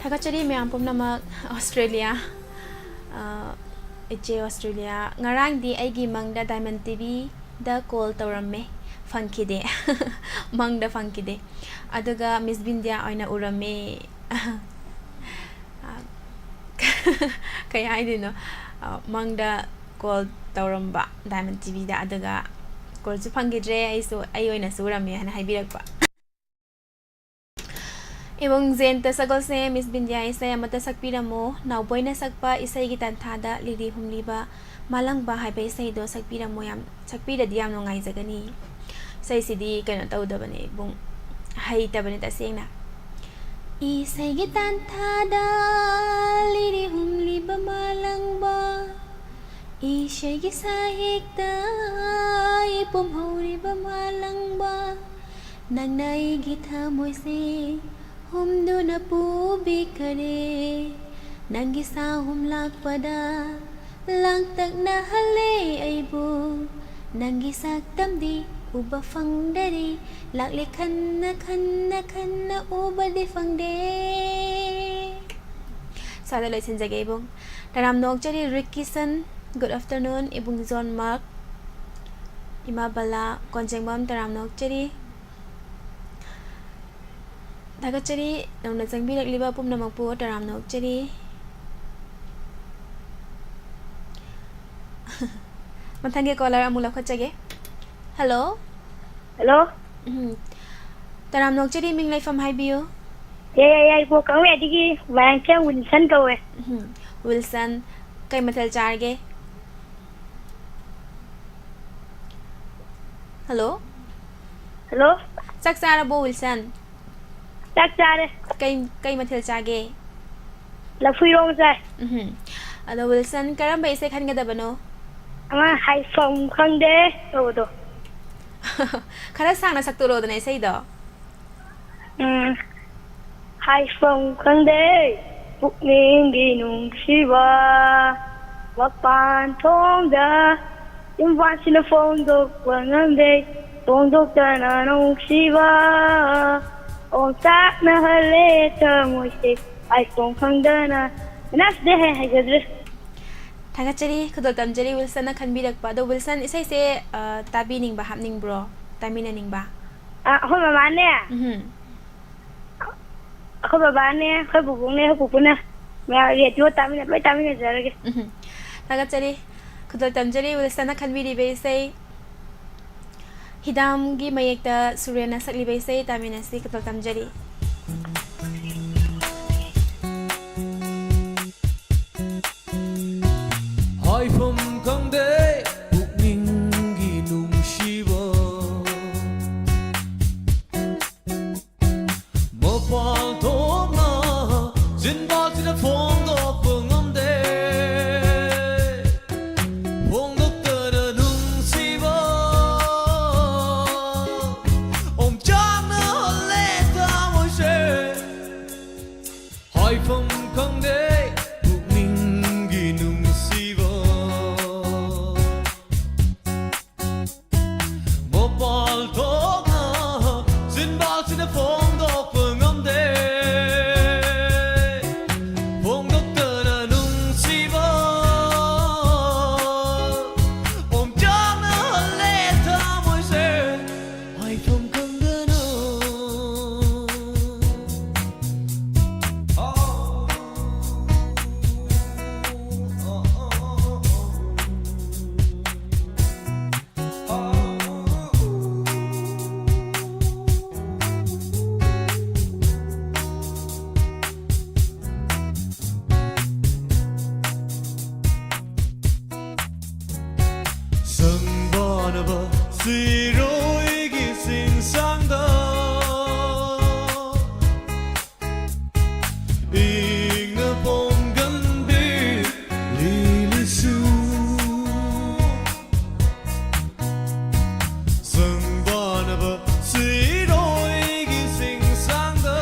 ꯊꯥꯒꯠꯆꯔꯤ ꯃꯌꯥꯝ ꯄꯨꯝꯅꯃꯛ꯫ ꯑꯣꯁꯇ꯭ꯔꯦꯂꯤꯌꯥ, ꯑ, ꯏꯆꯦ ꯑꯣꯁꯇ꯭ꯔꯦꯂꯤꯌꯥ, ꯉꯔꯥꯡꯗꯤ ꯑꯩꯒꯤ ꯃꯪꯗ ꯗꯥꯏꯃꯟ ꯇꯤꯚꯤꯗ ꯀꯣꯜ ꯇꯧꯔꯝꯃꯦ, ꯐꯪꯈꯤꯗꯦ꯫ ꯃꯪꯗ ꯐꯪꯈꯤꯗꯦ꯫ ꯑꯗꯨꯒ ꯃꯤꯁ ꯕꯤꯟꯗꯤꯌꯥ ꯑꯣꯏꯅ ꯎꯔꯝꯃꯦ꯫ ꯑ, ꯀꯩ ꯍꯥꯏꯗꯣꯏꯅꯣ? ꯑ, ꯃꯪꯗ ꯀꯣꯜ ꯇꯧꯔꯝꯕ ꯗꯥꯏꯃꯟ ꯇꯤꯚꯤꯗ, ꯑꯗꯨꯒ ꯀꯣꯜꯁꯨ ꯐꯪꯈꯤꯗ꯭ꯔꯦ, ꯑꯩꯁꯨ, ꯑꯩ ꯑꯣꯏꯅꯁꯨ ꯎꯔꯝꯃꯦ ꯍꯥꯏꯅ ꯍꯥꯏꯕꯤꯔꯛꯄ꯫ ꯏꯕꯨꯡ ꯖꯦꯟꯇ ꯁꯒꯣꯜꯁꯦ, ꯃꯤꯁ ꯕꯤꯟꯗꯤꯌꯥ ꯏꯁꯩ ꯑꯃꯠꯇ ꯁꯛꯄꯤꯔꯝꯃꯨ꯫ ꯅꯥꯎꯕꯣꯏꯅ ꯁꯛꯄ ꯏꯁꯩꯒꯤ ꯇꯥꯟꯊꯥꯗ ꯂꯤꯔꯤ ꯍꯨꯝꯂꯤꯕ ꯃꯥꯂꯪꯕ ꯍꯥꯏꯕ ꯏꯁꯩꯗꯣ ꯁꯛꯄꯤꯔꯝꯃꯨ, ꯌꯥꯝ, ꯁꯛꯄꯤꯔꯗꯤ ꯌꯥꯝ ꯅꯨꯡꯉꯥꯏꯖꯒꯅꯤ꯫ ꯏꯁꯩꯁꯤꯗꯤ ꯀꯩꯅꯣ ꯇꯧꯗꯕꯅꯦ ꯏꯕꯨꯡ, ꯍꯩꯇꯕꯅꯦ ꯇꯁꯦꯡꯅ꯫ ꯏꯁꯩꯒꯤ ꯇꯥꯟꯊꯥꯗ ꯂꯤꯔꯤ ꯍꯨꯝꯂꯤꯕ ꯃꯥꯂꯪꯕ, ꯏꯁꯩꯒꯤ ꯁꯥꯍꯦꯛꯇ ꯏꯄꯨꯝ ꯍꯧꯔꯤꯕ ꯃꯥꯂꯪꯕ, ꯅꯪꯅ ꯑꯩꯒꯤ ꯊꯃꯣꯏꯁꯦ ꯍꯨꯝꯗꯨꯅ ꯄꯨꯕꯤꯈꯔꯦ꯫ ꯅꯪꯒꯤ ꯁꯥꯍꯨꯝ ꯂꯥꯛꯄꯗ ꯂꯥꯡꯇꯛꯅꯍꯜꯂꯦ ꯑꯩꯕꯨ꯫ ꯅꯪꯒꯤ ꯁꯛꯇꯝꯗꯤ ꯎꯕ ꯐꯪꯗꯔꯤ꯫ ꯂꯥꯛꯂꯦ ꯈꯟꯅ ꯈꯟꯅ ꯈꯟꯅ ꯎꯕꯗꯤ ꯐꯪꯗꯦ꯫ ꯁ꯭ꯋꯥꯏꯗ ꯂꯣꯏꯁꯤꯟꯖꯒꯦ ꯏꯕꯨꯡ꯫ ꯇꯔꯥꯝꯅ ꯑꯣꯛꯆꯔꯤ ꯔꯤꯛꯀꯤꯁꯟ, good afternoon꯫ ꯏꯕꯨꯡ ꯖꯣꯟ ꯃꯥꯔꯛ, ꯏꯃꯥ ꯕꯂꯥ, ꯀꯣꯟꯖꯦꯡꯕꯝ, ꯇꯔꯥꯝꯅ ꯑꯣꯛꯆꯔꯤ꯫ ꯊꯥꯒꯠꯆꯔꯤ ꯅꯧꯅ ꯆꯪꯕꯤꯔꯛꯂꯤꯕ ꯄꯨꯝꯅꯃꯛꯄꯨ ꯇꯔꯥꯝꯅ ꯑꯣꯛꯆꯔꯤ꯫ ꯃꯊꯪꯒꯤ ꯀꯣꯂꯔ ꯑꯃꯨꯛ ꯂꯧꯈꯠꯆꯒꯦ꯫ ꯍꯜꯂꯣ꯫ ꯍꯜꯂꯣ꯫ ꯎꯝ꯫ ꯇꯔꯥꯝꯅ ꯑꯣꯛꯆꯔꯤ, ꯃꯤꯡ ꯂꯩꯐꯝ ꯍꯥꯏꯕꯤꯌꯨ꯫ ꯌꯥꯏ, ꯌꯥꯏ, ꯌꯥꯏ, ꯏꯕꯣ, ꯀꯥꯡꯂꯩ ꯑꯗꯒꯤ ꯃꯌꯥꯡꯊꯦꯝ ꯋꯤꯜꯁꯟ ꯀꯧꯋꯦ꯫ ꯎꯝ꯫ ꯋꯤꯜꯁꯟ, ꯀꯩ ꯃꯊꯦꯜ ꯆꯥꯔꯒꯦ? ꯍꯜꯂꯣ꯫ ꯍꯜꯂꯣ꯫ ꯆꯥꯛ ꯆꯥꯔꯕꯣ, ꯋꯤꯜꯁꯟ? ꯆꯥꯛ ꯆꯥꯔꯦ꯫ ꯀꯩ, ꯀꯩ ꯃꯊꯦꯜ ꯆꯥꯒꯦ? ꯂꯐꯨ ꯏꯔꯣꯝꯕ ꯆꯥꯏ꯫ ꯎꯝꯍꯨꯝ꯫ ꯑꯗꯣ, ꯋꯤꯜꯁꯟ, ꯀꯔꯝꯕ ꯏꯁꯩ ꯈꯟꯒꯗꯕꯅꯣ? ꯑꯃ ꯍꯥꯏꯐꯝ ꯈꯪꯗꯦ ꯇꯧꯕꯗꯣ꯫ ꯈꯔ ꯁꯥꯡꯅ ꯁꯛꯇꯣꯔꯛꯑꯣꯗꯅ ꯏꯁꯩꯗꯣ꯫ ꯎꯝ꯫ ꯍꯥꯏꯐꯝ ꯈꯪꯗꯦ ꯄꯨꯛꯅꯤꯡꯒꯤ ꯅꯨꯡꯁꯤꯕ, ꯃꯄꯥꯟ ꯊꯣꯡꯗ ꯆꯤꯟꯕꯥꯟꯁꯤꯅ ꯐꯣꯡꯗꯣꯛꯄ ꯉꯝꯗꯦ, ꯐꯣꯡꯗꯣꯛꯇꯅ ꯅꯨꯡꯁꯤꯕ ꯑꯣꯝꯆꯥꯛꯅꯍꯜꯂꯦ ꯊꯃꯣꯏꯁꯦ꯫ ꯍꯥꯏꯐꯝ ꯈꯪꯗꯅ ꯅꯁꯗꯦ ꯍꯥꯏ ꯍꯥꯏꯖꯗ꯭ꯔꯦ꯫ ꯊꯥꯒꯠꯆꯔꯤ, ꯈꯨꯗꯣꯜ ꯇꯝꯖꯔꯤ ꯋꯤꯜꯁꯟꯅ ꯈꯟꯕꯤꯔꯛꯄ꯫ ꯑꯗꯣ ꯋꯤꯜꯁꯟ, ꯏꯁꯩꯁꯦ, ꯑ, ꯇꯥꯕꯤꯅꯤꯡꯕ, ꯍꯥꯞꯅꯤꯡꯕ꯭ꯔꯣ? ꯇꯥꯃꯤꯟꯅꯅꯤꯡꯕ? ꯑ, ꯑꯩꯈꯣꯏ ꯃꯃꯥꯅꯦ꯫ ꯎꯝꯍꯨꯝ꯫ ꯑꯩꯈꯣꯏ ꯕꯕꯥꯅꯦ, ꯑꯩꯈꯣꯏ ꯕꯨꯕꯣꯛꯅꯦ, ꯑꯩꯈꯣꯏ ꯄꯨꯄꯨꯅ ꯃꯌꯥꯝ ꯔꯦꯗꯤꯑꯣ ꯇꯥꯃꯤꯟꯅ-, ꯂꯣꯏ ꯇꯥꯃꯤꯟꯅꯖꯔꯒꯦ꯫ ꯎꯝꯍꯨꯝ꯫ ꯊꯥꯒꯠꯆꯔꯤ꯫ ꯈꯨꯗꯣꯜ ꯇꯝꯖꯔꯤ ꯋꯤꯜꯁꯟꯅ ꯈꯟꯕꯤꯔꯤꯕ ꯏꯁꯩ꯫ ꯍꯤꯗꯥꯝꯒꯤ ꯃꯌꯦꯛꯇ ꯁꯨꯔꯦꯟꯅ ꯁꯛꯂꯤꯕ ꯏꯁꯩ ꯇꯥꯃꯤꯟꯅꯁꯤ꯫ ꯈꯨꯗꯣꯜ ꯇꯝꯖꯔꯤ꯫ ꯍꯥꯏꯐꯝ ꯈꯪꯗꯦ ꯄꯨꯛꯅꯤꯡꯒꯤ ꯅꯨꯡꯁꯤꯕ꯫ ꯃꯄꯥꯟ ꯊꯣꯛꯅ ꯆꯤꯟꯕꯥꯜꯁꯤꯗ ꯐꯣꯡꯗꯣꯛꯄ ꯉꯝꯗꯦ꯫ ꯐꯣꯡꯗꯣꯛꯇꯅ ꯅꯨꯡꯁꯤꯕ ꯑꯣꯝꯆꯥꯛꯅꯍꯜꯂꯦ ꯊꯃꯣꯏꯁꯦ꯫ ꯍꯥꯏꯐꯝ ꯈꯪꯗꯦ ꯄꯨꯛꯅꯤꯡꯒꯤ ꯅꯨꯡꯁꯤꯕ꯫ ꯃꯄꯥꯜ ꯊꯣꯛꯅ ꯆꯤꯟꯕꯥꯜꯁꯤꯗ ꯐꯣꯡꯗꯣꯛꯄ ꯉꯝꯗꯦ꯫ ꯐꯣꯡꯗꯣꯛꯇꯅ ꯅꯨꯡꯁꯤꯕ ꯑꯣꯝꯆꯥꯛꯅꯍꯜꯂꯦ ꯊꯃꯣꯏꯁꯦ꯫ ꯍꯥꯏꯐꯝ ꯈꯪꯗꯅ꯫ ꯁꯪꯕꯥꯅꯕ ꯁꯤꯔꯣꯏꯒꯤ ꯆꯤꯡꯁꯥꯡꯗ ꯏꯪꯅ ꯄꯣꯝꯒꯟꯕꯤ ꯂꯤꯂꯤꯁꯨ꯫ ꯁꯪꯕꯥꯅꯕ ꯁꯤꯔꯣꯏꯒꯤ ꯆꯤꯡꯁꯥꯡꯗ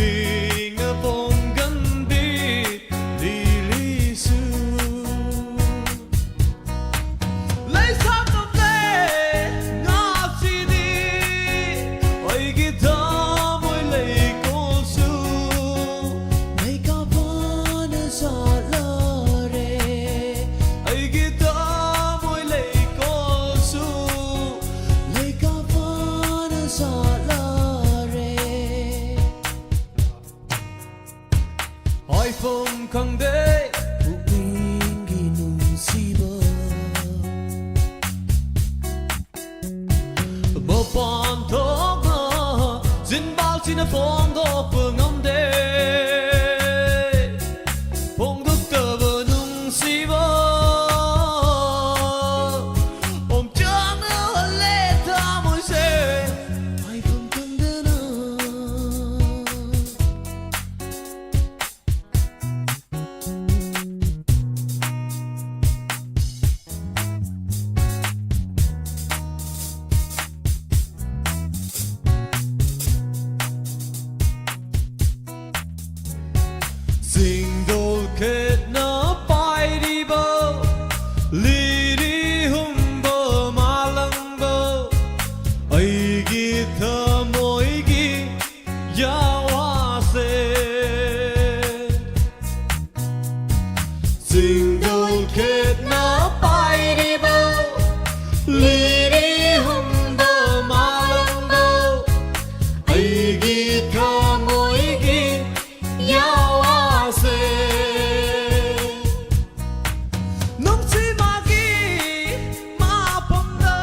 ꯏꯪꯅ ꯄꯣꯝꯒꯟꯕꯤ ꯂꯤꯂꯤꯁꯨ꯫ ꯑꯩꯒꯤ ꯊꯃꯣꯏ ꯂꯩꯀꯣꯜꯁꯨ ꯂꯩꯀꯥ ꯐꯅ ꯁꯥꯠꯂꯔꯦ꯫ ꯑꯩꯒꯤ ꯊꯃꯣꯏ ꯂꯩꯀꯣꯜꯁꯨ ꯂꯩꯀꯥ ꯐꯅ ꯁꯥꯠꯂꯔꯦ꯫ ꯍꯥꯏꯐꯝ ꯈꯪꯗꯦ ꯄꯨꯛꯅꯤꯡꯒꯤ ꯅꯨꯡꯁꯤꯕ꯫ ꯃꯄꯥꯟ ꯊꯣꯛꯅ ꯆꯤꯟꯕꯥꯜꯁꯤꯅ ꯐꯣꯡꯗꯣꯛꯄ ꯉꯝꯗꯦ꯫ ꯐꯣꯡꯗꯣꯛꯇꯕ ꯅꯨꯡꯁꯤꯕ ꯑꯣꯝꯆꯥꯛꯅꯍꯜꯂꯦ ꯊꯃꯣꯏꯁꯦ꯫ ꯍꯥꯏꯐꯝ ꯈꯪꯗꯅ꯫ ꯆꯤꯡꯗꯣꯜ ꯈꯦꯠꯅ ꯄꯥꯏꯔꯤꯕ ꯂꯤꯔꯤ ꯍꯨꯝꯕ ꯃꯥꯂꯪꯕ ꯑꯩꯒꯤ ꯊꯃꯣꯏꯒꯤ ꯌꯥꯋꯥꯁꯦ꯫ ꯆꯤꯡꯗꯣꯜ ꯈꯦꯠꯅ ꯄꯥꯏꯔꯤꯕ ꯂꯤꯔꯤ ꯍꯨꯝꯕ ꯃꯥꯂꯪꯕ ꯑꯩꯒꯤ ꯊꯃꯣꯏꯒꯤ ꯌꯥꯋꯥꯁꯦ꯫ ꯅꯨꯡꯁꯤꯕꯒꯤ ꯃꯐꯝꯗ,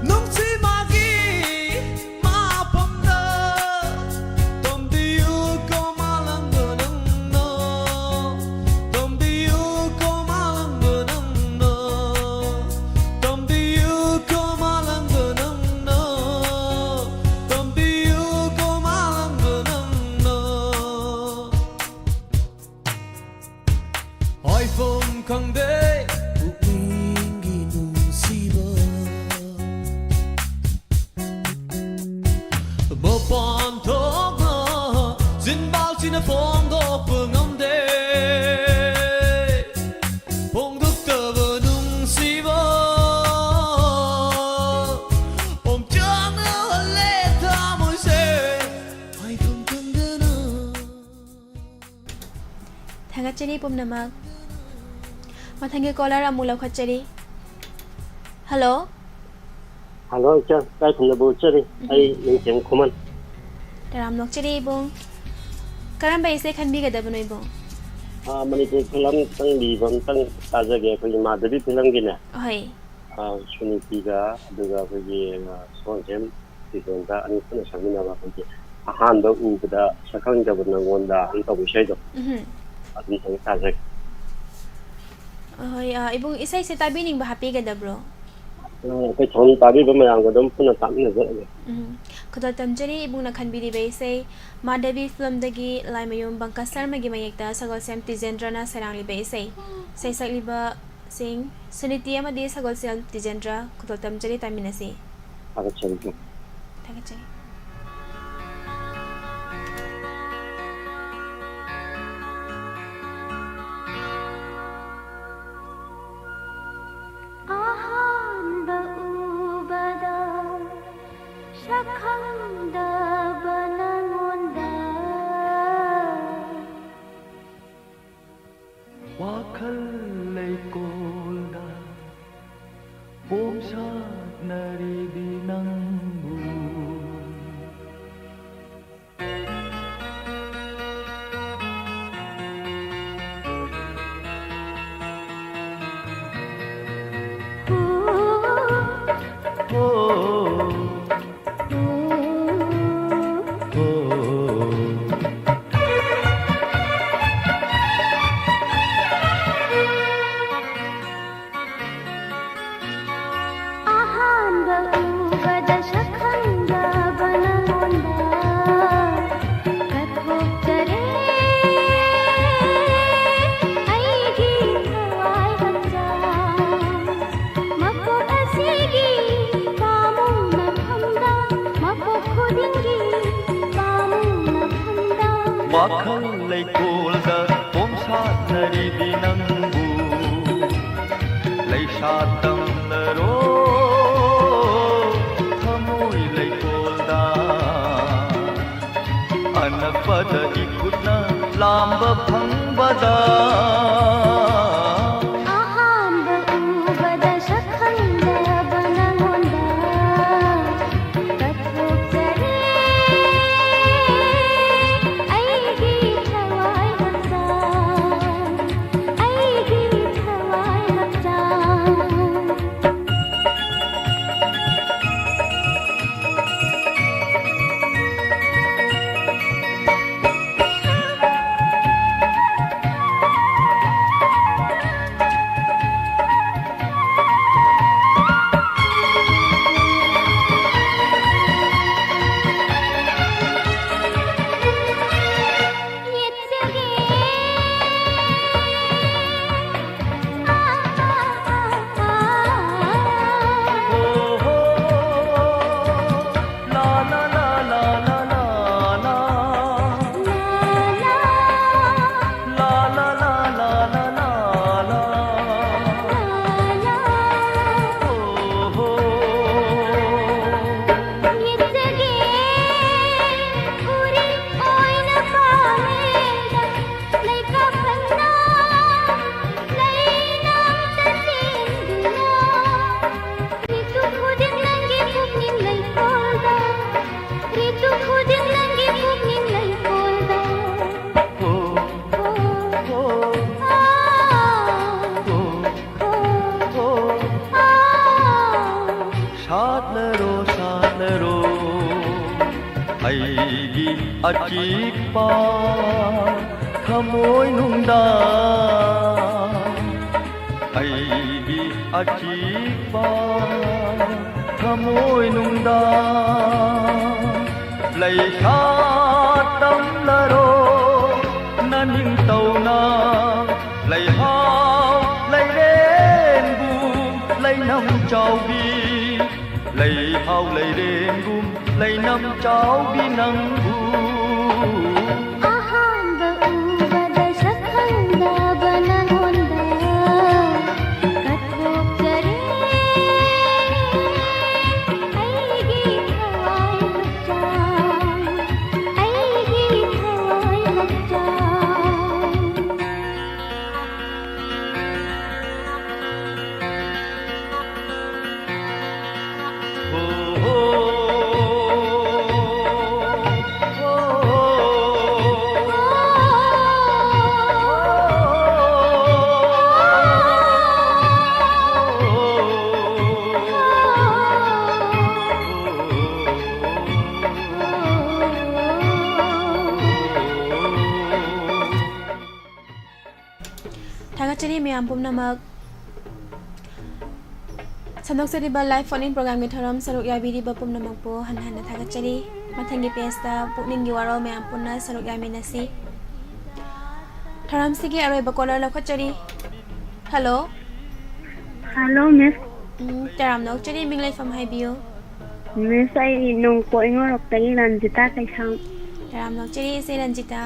ꯅꯨꯡꯁꯤꯕꯒꯤ ꯃꯐꯝꯗ ꯇꯝꯕꯤꯌꯨ ꯀꯣ ꯃꯥꯂꯪꯕ ꯅꯪꯅ, ꯇꯝꯕꯤꯌꯨ ꯀꯣ ꯃꯥꯂꯪꯕ ꯅꯪꯅ, ꯇꯝꯕꯤꯌꯨ ꯀꯣ ꯃꯥꯂꯪꯕ ꯅꯪꯅ, ꯇꯝꯕꯤꯌꯨ ꯀꯣ ꯊꯥꯒꯠꯆꯔꯤ ꯄꯨꯝꯅꯃꯛ꯫ ꯃꯊꯪꯒꯤ caller ꯑꯃꯨꯛ ꯂꯧꯈꯠꯆꯔꯤ꯫ Hello꯫ Hello, ꯏꯆꯥ, ꯏꯀꯥꯏ ꯈꯨꯝꯅꯕ ꯎꯠꯆꯔꯤ꯫ ꯎꯝ꯫ ꯑꯩ ꯅꯤꯡꯊꯦꯝ ꯈꯨꯃꯟ꯫ ꯇꯔꯥꯝꯅ ꯑꯣꯛꯆꯔꯤ ꯏꯕꯨꯡ꯫ ꯀꯔꯝꯕ ꯏꯁꯩ ꯈꯟꯕꯤꯒꯗꯕꯅꯣ ꯏꯕꯨꯡ? ꯑꯥ, ꯃꯅꯤꯄꯨꯔ film ꯇꯪꯕꯤꯕ ꯑꯝꯇꯪ ꯇꯥꯖꯒꯦ, ꯑꯩꯈꯣꯏꯒꯤ ꯃꯥꯙꯕꯤ film ꯒꯤꯅꯦ꯫ ꯍꯣꯏ꯫ ꯑꯥ, ꯁꯨꯅꯤꯇꯤꯒ ꯑꯗꯨꯒ ꯑꯩꯈꯣꯏꯒꯤ, ꯑꯥ, ꯁꯣꯟꯖꯦꯝ ꯇꯤꯖꯦꯟꯗ꯭ꯔ ꯑꯅꯤ ꯄꯨꯟꯅ ꯁꯛꯃꯤꯟꯅꯕ ꯑꯩꯈꯣꯏꯒꯤ "ꯑꯍꯥꯟꯕ ꯎꯕꯗ ꯁꯛꯈꯪꯗꯕ ꯅꯪꯉꯣꯟꯗ" ꯍꯥꯏꯅ ꯇꯧꯕ ꯏꯁꯩꯗꯣ, ꯎꯝꯍꯨꯝ꯫ ꯑꯗꯨꯝꯇꯪ ꯇꯥꯖꯒꯦ꯫ ꯑꯍꯣꯏ, ꯑꯥ, ꯏꯕꯨꯡ ꯏꯁꯩꯁꯦ ꯇꯥꯕꯤꯅꯤꯡꯕ ꯍꯥꯞꯄꯤꯒꯗꯕ꯭ꯔꯣ? ꯑꯥ, ꯑꯩꯈꯣꯏ ꯊꯧꯔꯝ ꯇꯥꯕꯤꯕ ꯃꯌꯥꯝꯒ ꯑꯗꯨꯝ ꯄꯨꯟꯅ ꯇꯥꯃꯤꯟꯅꯖꯔꯒꯦ꯫ ꯎꯝ, ꯈꯨꯗꯣꯜ ꯇꯝꯖꯔꯤ ꯏꯕꯨꯡꯅ ꯈꯟꯕꯤꯔꯤꯕ ꯏꯁꯩ ꯃꯥꯙꯕꯤ film ꯗꯒꯤ ꯂꯥꯏꯃꯌꯨꯝ ꯕꯪꯀꯖ ꯁꯔꯃꯒꯤ ꯃꯌꯦꯛꯇ ꯁꯒꯣꯜꯁꯦꯝ ꯇꯤꯖꯦꯟꯗ꯭ꯔꯅ ꯁꯩꯔꯥꯡꯂꯤꯕ ꯏꯁꯩ꯫ ꯏꯁꯩ ꯁꯛꯂꯤꯕꯁꯤꯡ ꯁꯨꯅꯤꯇꯤ ꯑꯃꯗꯤ ꯁꯒꯣꯜꯁꯦꯝ ꯇꯤꯖꯦꯟꯗ꯭ꯔ꯫ ꯈꯨꯗꯣꯜ ꯇꯝꯖꯔꯤ, ꯇꯥꯃꯤꯟꯅꯁꯤ꯫ ꯊꯥꯒꯠꯆꯔꯤ꯫ ꯊꯥꯒꯠꯆꯔꯤ꯫ ꯑꯍꯥꯟꯕ ꯎꯕꯗ ꯁꯛꯈꯪꯗꯕ ꯅꯉꯣꯟꯗ꯫ ꯋꯥꯈꯜ ꯂꯩꯀꯣꯜꯗ ꯄꯣꯝꯁꯥꯠꯅꯔꯤꯕꯤ ꯅꯪꯕꯨ꯫ ꯑꯍꯥꯟꯕ ꯎꯕꯗ ꯁꯛꯈꯪꯗꯕ ꯅꯉꯣꯟꯗ ꯀꯠꯊꯣꯛꯆꯔꯦ ꯑꯩꯒꯤ ꯊꯋꯥꯏ ꯍꯛꯆꯥꯡ꯫ ꯃꯄꯣꯛ ꯑꯁꯤꯒꯤ ꯄꯥꯃꯨꯡ ꯃꯐꯝꯗ, ꯃꯄꯣꯛ ꯈꯨꯗꯤꯡꯒꯤ ꯄꯥꯃꯨꯡ ꯃꯐꯝꯗ꯫ ꯋꯥꯈꯜ ꯂꯩꯀꯣꯜꯗ ꯄꯣꯝꯁꯥꯠꯅꯔꯤꯕꯤ ꯅꯪꯕꯨ ꯂꯩꯁꯥ ꯇꯝꯂꯔꯣ ꯊꯃꯣꯏ ꯂꯩꯀꯣꯜꯗ꯫ ꯑꯅꯛꯄꯗ ꯏꯈꯨꯠꯅ ꯂꯥꯝꯕ ꯐꯪꯕ ꯑꯍꯥꯟꯕ ꯎꯕꯗ ꯁꯛ ꯈꯪꯗꯕ ꯅꯉꯣꯟꯗ ꯀꯠꯊꯣꯛꯆꯔꯦ ꯑꯩꯒꯤ ꯊꯋꯥꯏ ꯍꯛꯆꯥꯡ, ꯑꯩꯒꯤ ꯊꯋꯥꯏ ꯍꯛꯆꯥꯡ꯫ ꯁꯥꯠꯂꯔꯣ, ꯁꯥꯠꯂꯔꯣ, ꯑꯩꯒꯤ ꯑꯆꯤꯛꯄ ꯊꯃꯣꯏꯅꯨꯡꯗ, ꯑꯩꯒꯤ ꯑꯆꯤꯛꯄ ꯊꯃꯣꯏꯅꯨꯡꯗ ꯂꯩꯁꯥ ꯇꯝꯂꯔꯣ, ꯅꯅꯤꯡꯇꯧꯅ ꯂꯩꯍꯥꯎ ꯂꯩꯔꯦꯡꯕꯨ ꯂꯩꯅꯝ ꯆꯥꯎꯕꯤ, ꯂꯩꯍꯥꯎ ꯂꯩꯔꯦꯡꯒꯨꯝ ꯂꯩꯅꯝ ꯆꯥꯎꯕꯤ ꯅꯪꯕꯨ꯫ ꯑꯍꯥꯟꯕ ꯎꯕꯗ ꯁꯛ ꯈꯪꯗꯕ ꯅꯉꯣꯟꯗ ꯀꯠꯊꯣꯛꯆꯔꯦ ꯑꯩꯒꯤ ꯊꯋꯥꯏ ꯍꯛꯆꯥꯡ, ꯑꯩꯒꯤ ꯊꯋꯥꯏ ꯍꯛꯆꯥꯡ꯫ ꯆꯔꯤ ꯃꯌꯥꯝ ꯄꯨꯝꯅꯃꯛ, ꯁꯟꯗꯣꯛꯆꯔꯤꯕ live phone in programꯒꯤ ꯊꯧꯔꯝ ꯁꯔꯨꯛ ꯌꯥꯕꯤꯔꯤꯕ ꯄꯨꯝꯅꯃꯛꯄꯨ ꯍꯟꯅ ꯍꯟꯅ ꯊꯥꯒꯠꯆꯔꯤ꯫ ꯃꯊꯪꯒꯤ pageꯇ ꯄꯨꯛꯅꯤꯡꯒꯤ ꯋꯥꯔꯣꯜ ꯃꯌꯥꯝ ꯄꯨꯟꯅ ꯁꯔꯨꯛ ꯌꯥꯃꯤꯟꯅꯁꯤ꯫ ꯊꯧꯔꯝꯁꯤꯒꯤ ꯑꯔꯣꯏꯕ caller ꯂꯧꯈꯠꯆꯔꯤ꯫ Hello꯫ Hello, miss꯫ ꯎꯝ, ꯇꯔꯥꯝꯅ ꯑꯣꯛꯆꯔꯤ, ꯃꯤꯡ ꯂꯩꯐꯝ ꯍꯥꯏꯕꯤꯌꯨ꯫ Miss, ꯑꯩ ꯅꯣꯡꯄꯣꯛ ꯏꯉꯣꯔꯣꯛꯇꯒꯤ ꯔꯟꯖꯤꯇꯥ ꯀꯩꯁꯥꯝ꯫ ꯇꯔꯥꯝꯅ ꯑꯣꯛꯆꯔꯤ, ꯏꯆꯦ ꯔꯟꯖꯤꯇꯥ꯫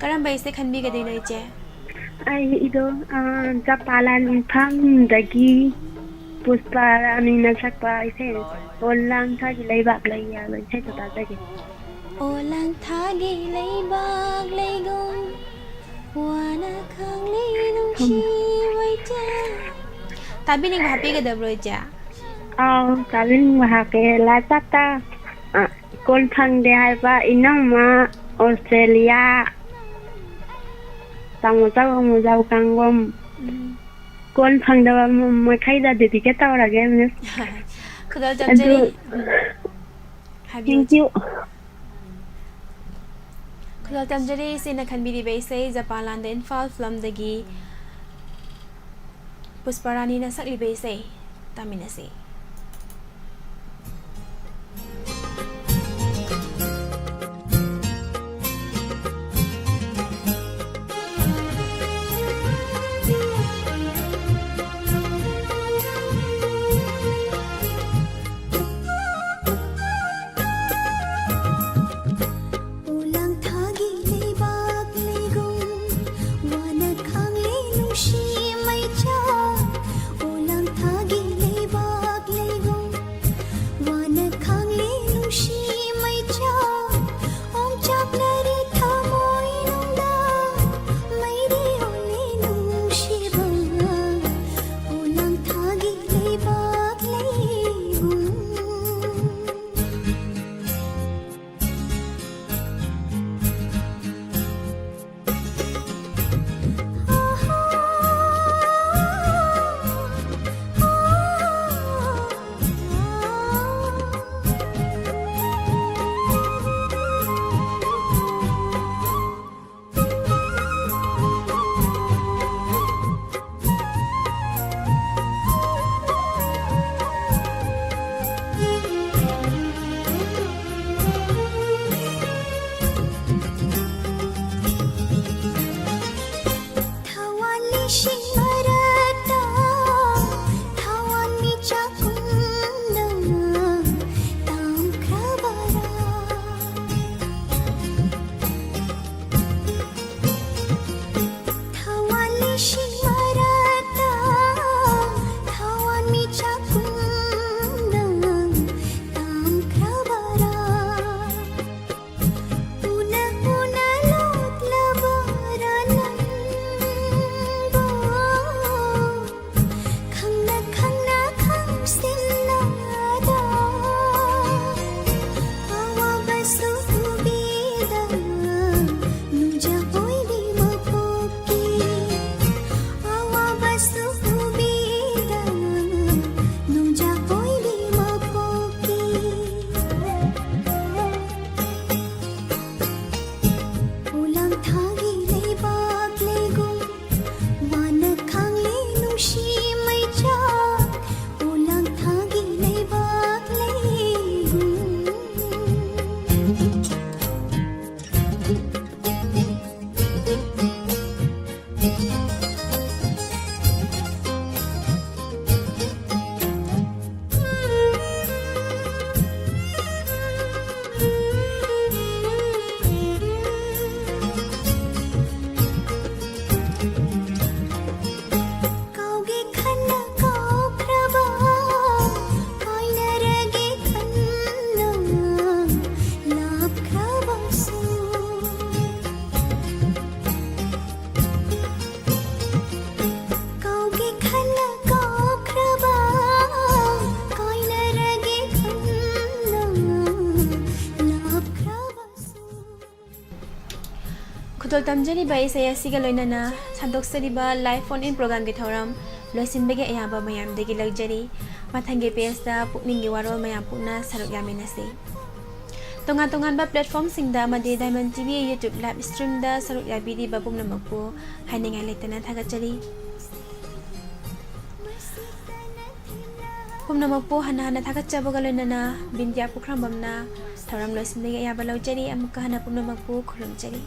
ꯀꯔꯝꯕ ꯏꯁꯩ ꯈꯟꯕꯤꯒꯗꯣꯏꯅꯣ, ꯏꯆꯦ? ꯑꯩꯗꯣ, ꯑ, ꯖꯄꯥꯟ ꯂꯥꯟꯐꯝꯗꯒꯤ ꯄꯨꯁꯄ ꯔꯥꯅꯤꯅ ꯁꯛꯄ ꯏꯁꯩ, ꯑꯣ ꯂꯥꯡ ꯊꯥꯒꯤ ꯂꯩꯕꯥꯛ ꯂꯩ ꯍꯥꯏꯕ ꯏꯁꯩꯗꯣ ꯇꯥꯖꯒꯦ꯫ ꯑꯣ ꯂꯥꯡ ꯊꯥꯒꯤ ꯂꯩꯕꯥꯛ ꯂꯩꯒꯨꯝ, ꯋꯥꯅ ꯈꯥꯡꯂꯤ ꯅꯨꯡꯁꯤ ꯃꯩꯆꯥ꯫ ꯇꯥꯕꯤꯅꯤꯡꯕ ꯍꯥꯞꯄꯤꯒꯗꯕ꯭ꯔꯣ, ꯏꯆꯦ? ꯑꯥꯎ, ꯇꯥꯕꯤꯅꯤꯡꯕ ꯍꯥꯞꯀꯦ꯫ ꯂꯥꯏꯄꯥꯛꯇ, ꯑ, ꯀꯣꯟ ꯐꯪꯗꯦ ꯍꯥꯏꯕ ꯏꯅꯝꯃ ꯑꯣꯁꯇ꯭ꯔꯦꯂꯤꯌꯥ, ꯇꯥꯃꯣ ꯆꯥꯎ, ꯑꯃꯨ ꯆꯥꯎ ꯀꯥꯡꯕꯝ꯫ ꯎꯝ꯫ ꯀꯣꯟ ꯐꯪꯗꯕ ꯃ-, ꯃꯈꯩꯗ dedicate ꯇꯧꯔꯒꯦ, miss꯫ ꯈꯨꯗꯣꯜ ꯑꯗꯨ ꯆꯥꯝꯖꯔꯤ꯫ ꯎꯝ꯫ ꯍꯥꯏꯕꯤꯌꯨ, thank you꯫ ꯈꯨꯗꯣꯜ ꯇꯝꯖꯔꯤ, ꯏꯆꯦꯅ ꯈꯟꯕꯤꯔꯤꯕ ꯏꯁꯩ ꯖꯄꯥꯟ ꯂꯥꯟꯗ ꯏꯝꯐꯥꯜ ꯐꯤꯂꯝꯗꯒꯤ ꯄꯨꯁꯄ ꯔꯥꯅꯤꯅ ꯁꯛꯂꯤꯕ ꯏꯁꯩ ꯇꯥꯃꯤꯟꯅꯁꯤ꯫ ꯈꯨꯗꯣꯜ ꯇꯝꯖꯔꯤꯕ ꯏꯁꯩ ꯑꯁꯤꯒ ꯂꯣꯏꯅꯅ ꯁꯟꯗꯣꯛꯆꯔꯤꯕ live phone in programꯒꯤ ꯊꯧꯔꯝ ꯂꯣꯏꯁꯤꯟꯕꯒꯤ ꯑꯌꯥꯕ ꯃꯌꯥꯝꯗꯒꯤ ꯂꯧꯖꯔꯤ꯫ ꯃꯊꯪꯒꯤ pageꯇ ꯄꯨꯛꯅꯤꯡꯒꯤ ꯋꯥꯔꯣꯜ ꯃꯌꯥꯝ ꯄꯨꯟꯅ ꯁꯔꯨꯛ ꯌꯥꯃꯤꯟꯅꯁꯤ꯫ ꯇꯣꯉꯥꯟ ꯇꯣꯉꯥꯟꯕ platformꯁꯤꯡꯗ ꯑꯃꯗꯤ Diamond TV YouTube live streamꯗ ꯁꯔꯨꯛ ꯌꯥꯕꯤꯔꯤꯕ ꯄꯨꯝꯅꯃꯛꯄꯨ ꯍꯥꯏꯅꯤꯡꯉꯥꯏ ꯂꯩꯇꯅ ꯊꯥꯒꯠꯆꯔꯤ꯫ ꯄꯨꯝꯅꯃꯛꯄꯨ ꯍꯟꯅ ꯍꯟꯅ ꯊꯥꯒꯠꯆꯕꯒ ꯂꯣꯏꯅꯅ ꯕꯤꯟꯗ꯭ꯌꯥ ꯄꯨꯈ꯭ꯔꯝꯕꯝꯅ ꯊꯧꯔꯝ ꯂꯣꯏꯁꯤꯟꯕꯒꯤ ꯑꯌꯥꯕ ꯂꯧꯖꯔꯤ꯫ ꯑꯃꯨꯛꯀ ꯍꯟꯅ ꯄꯨꯝꯅꯃꯛꯄꯨ ꯈꯨꯔꯨꯝꯖꯔꯤ꯫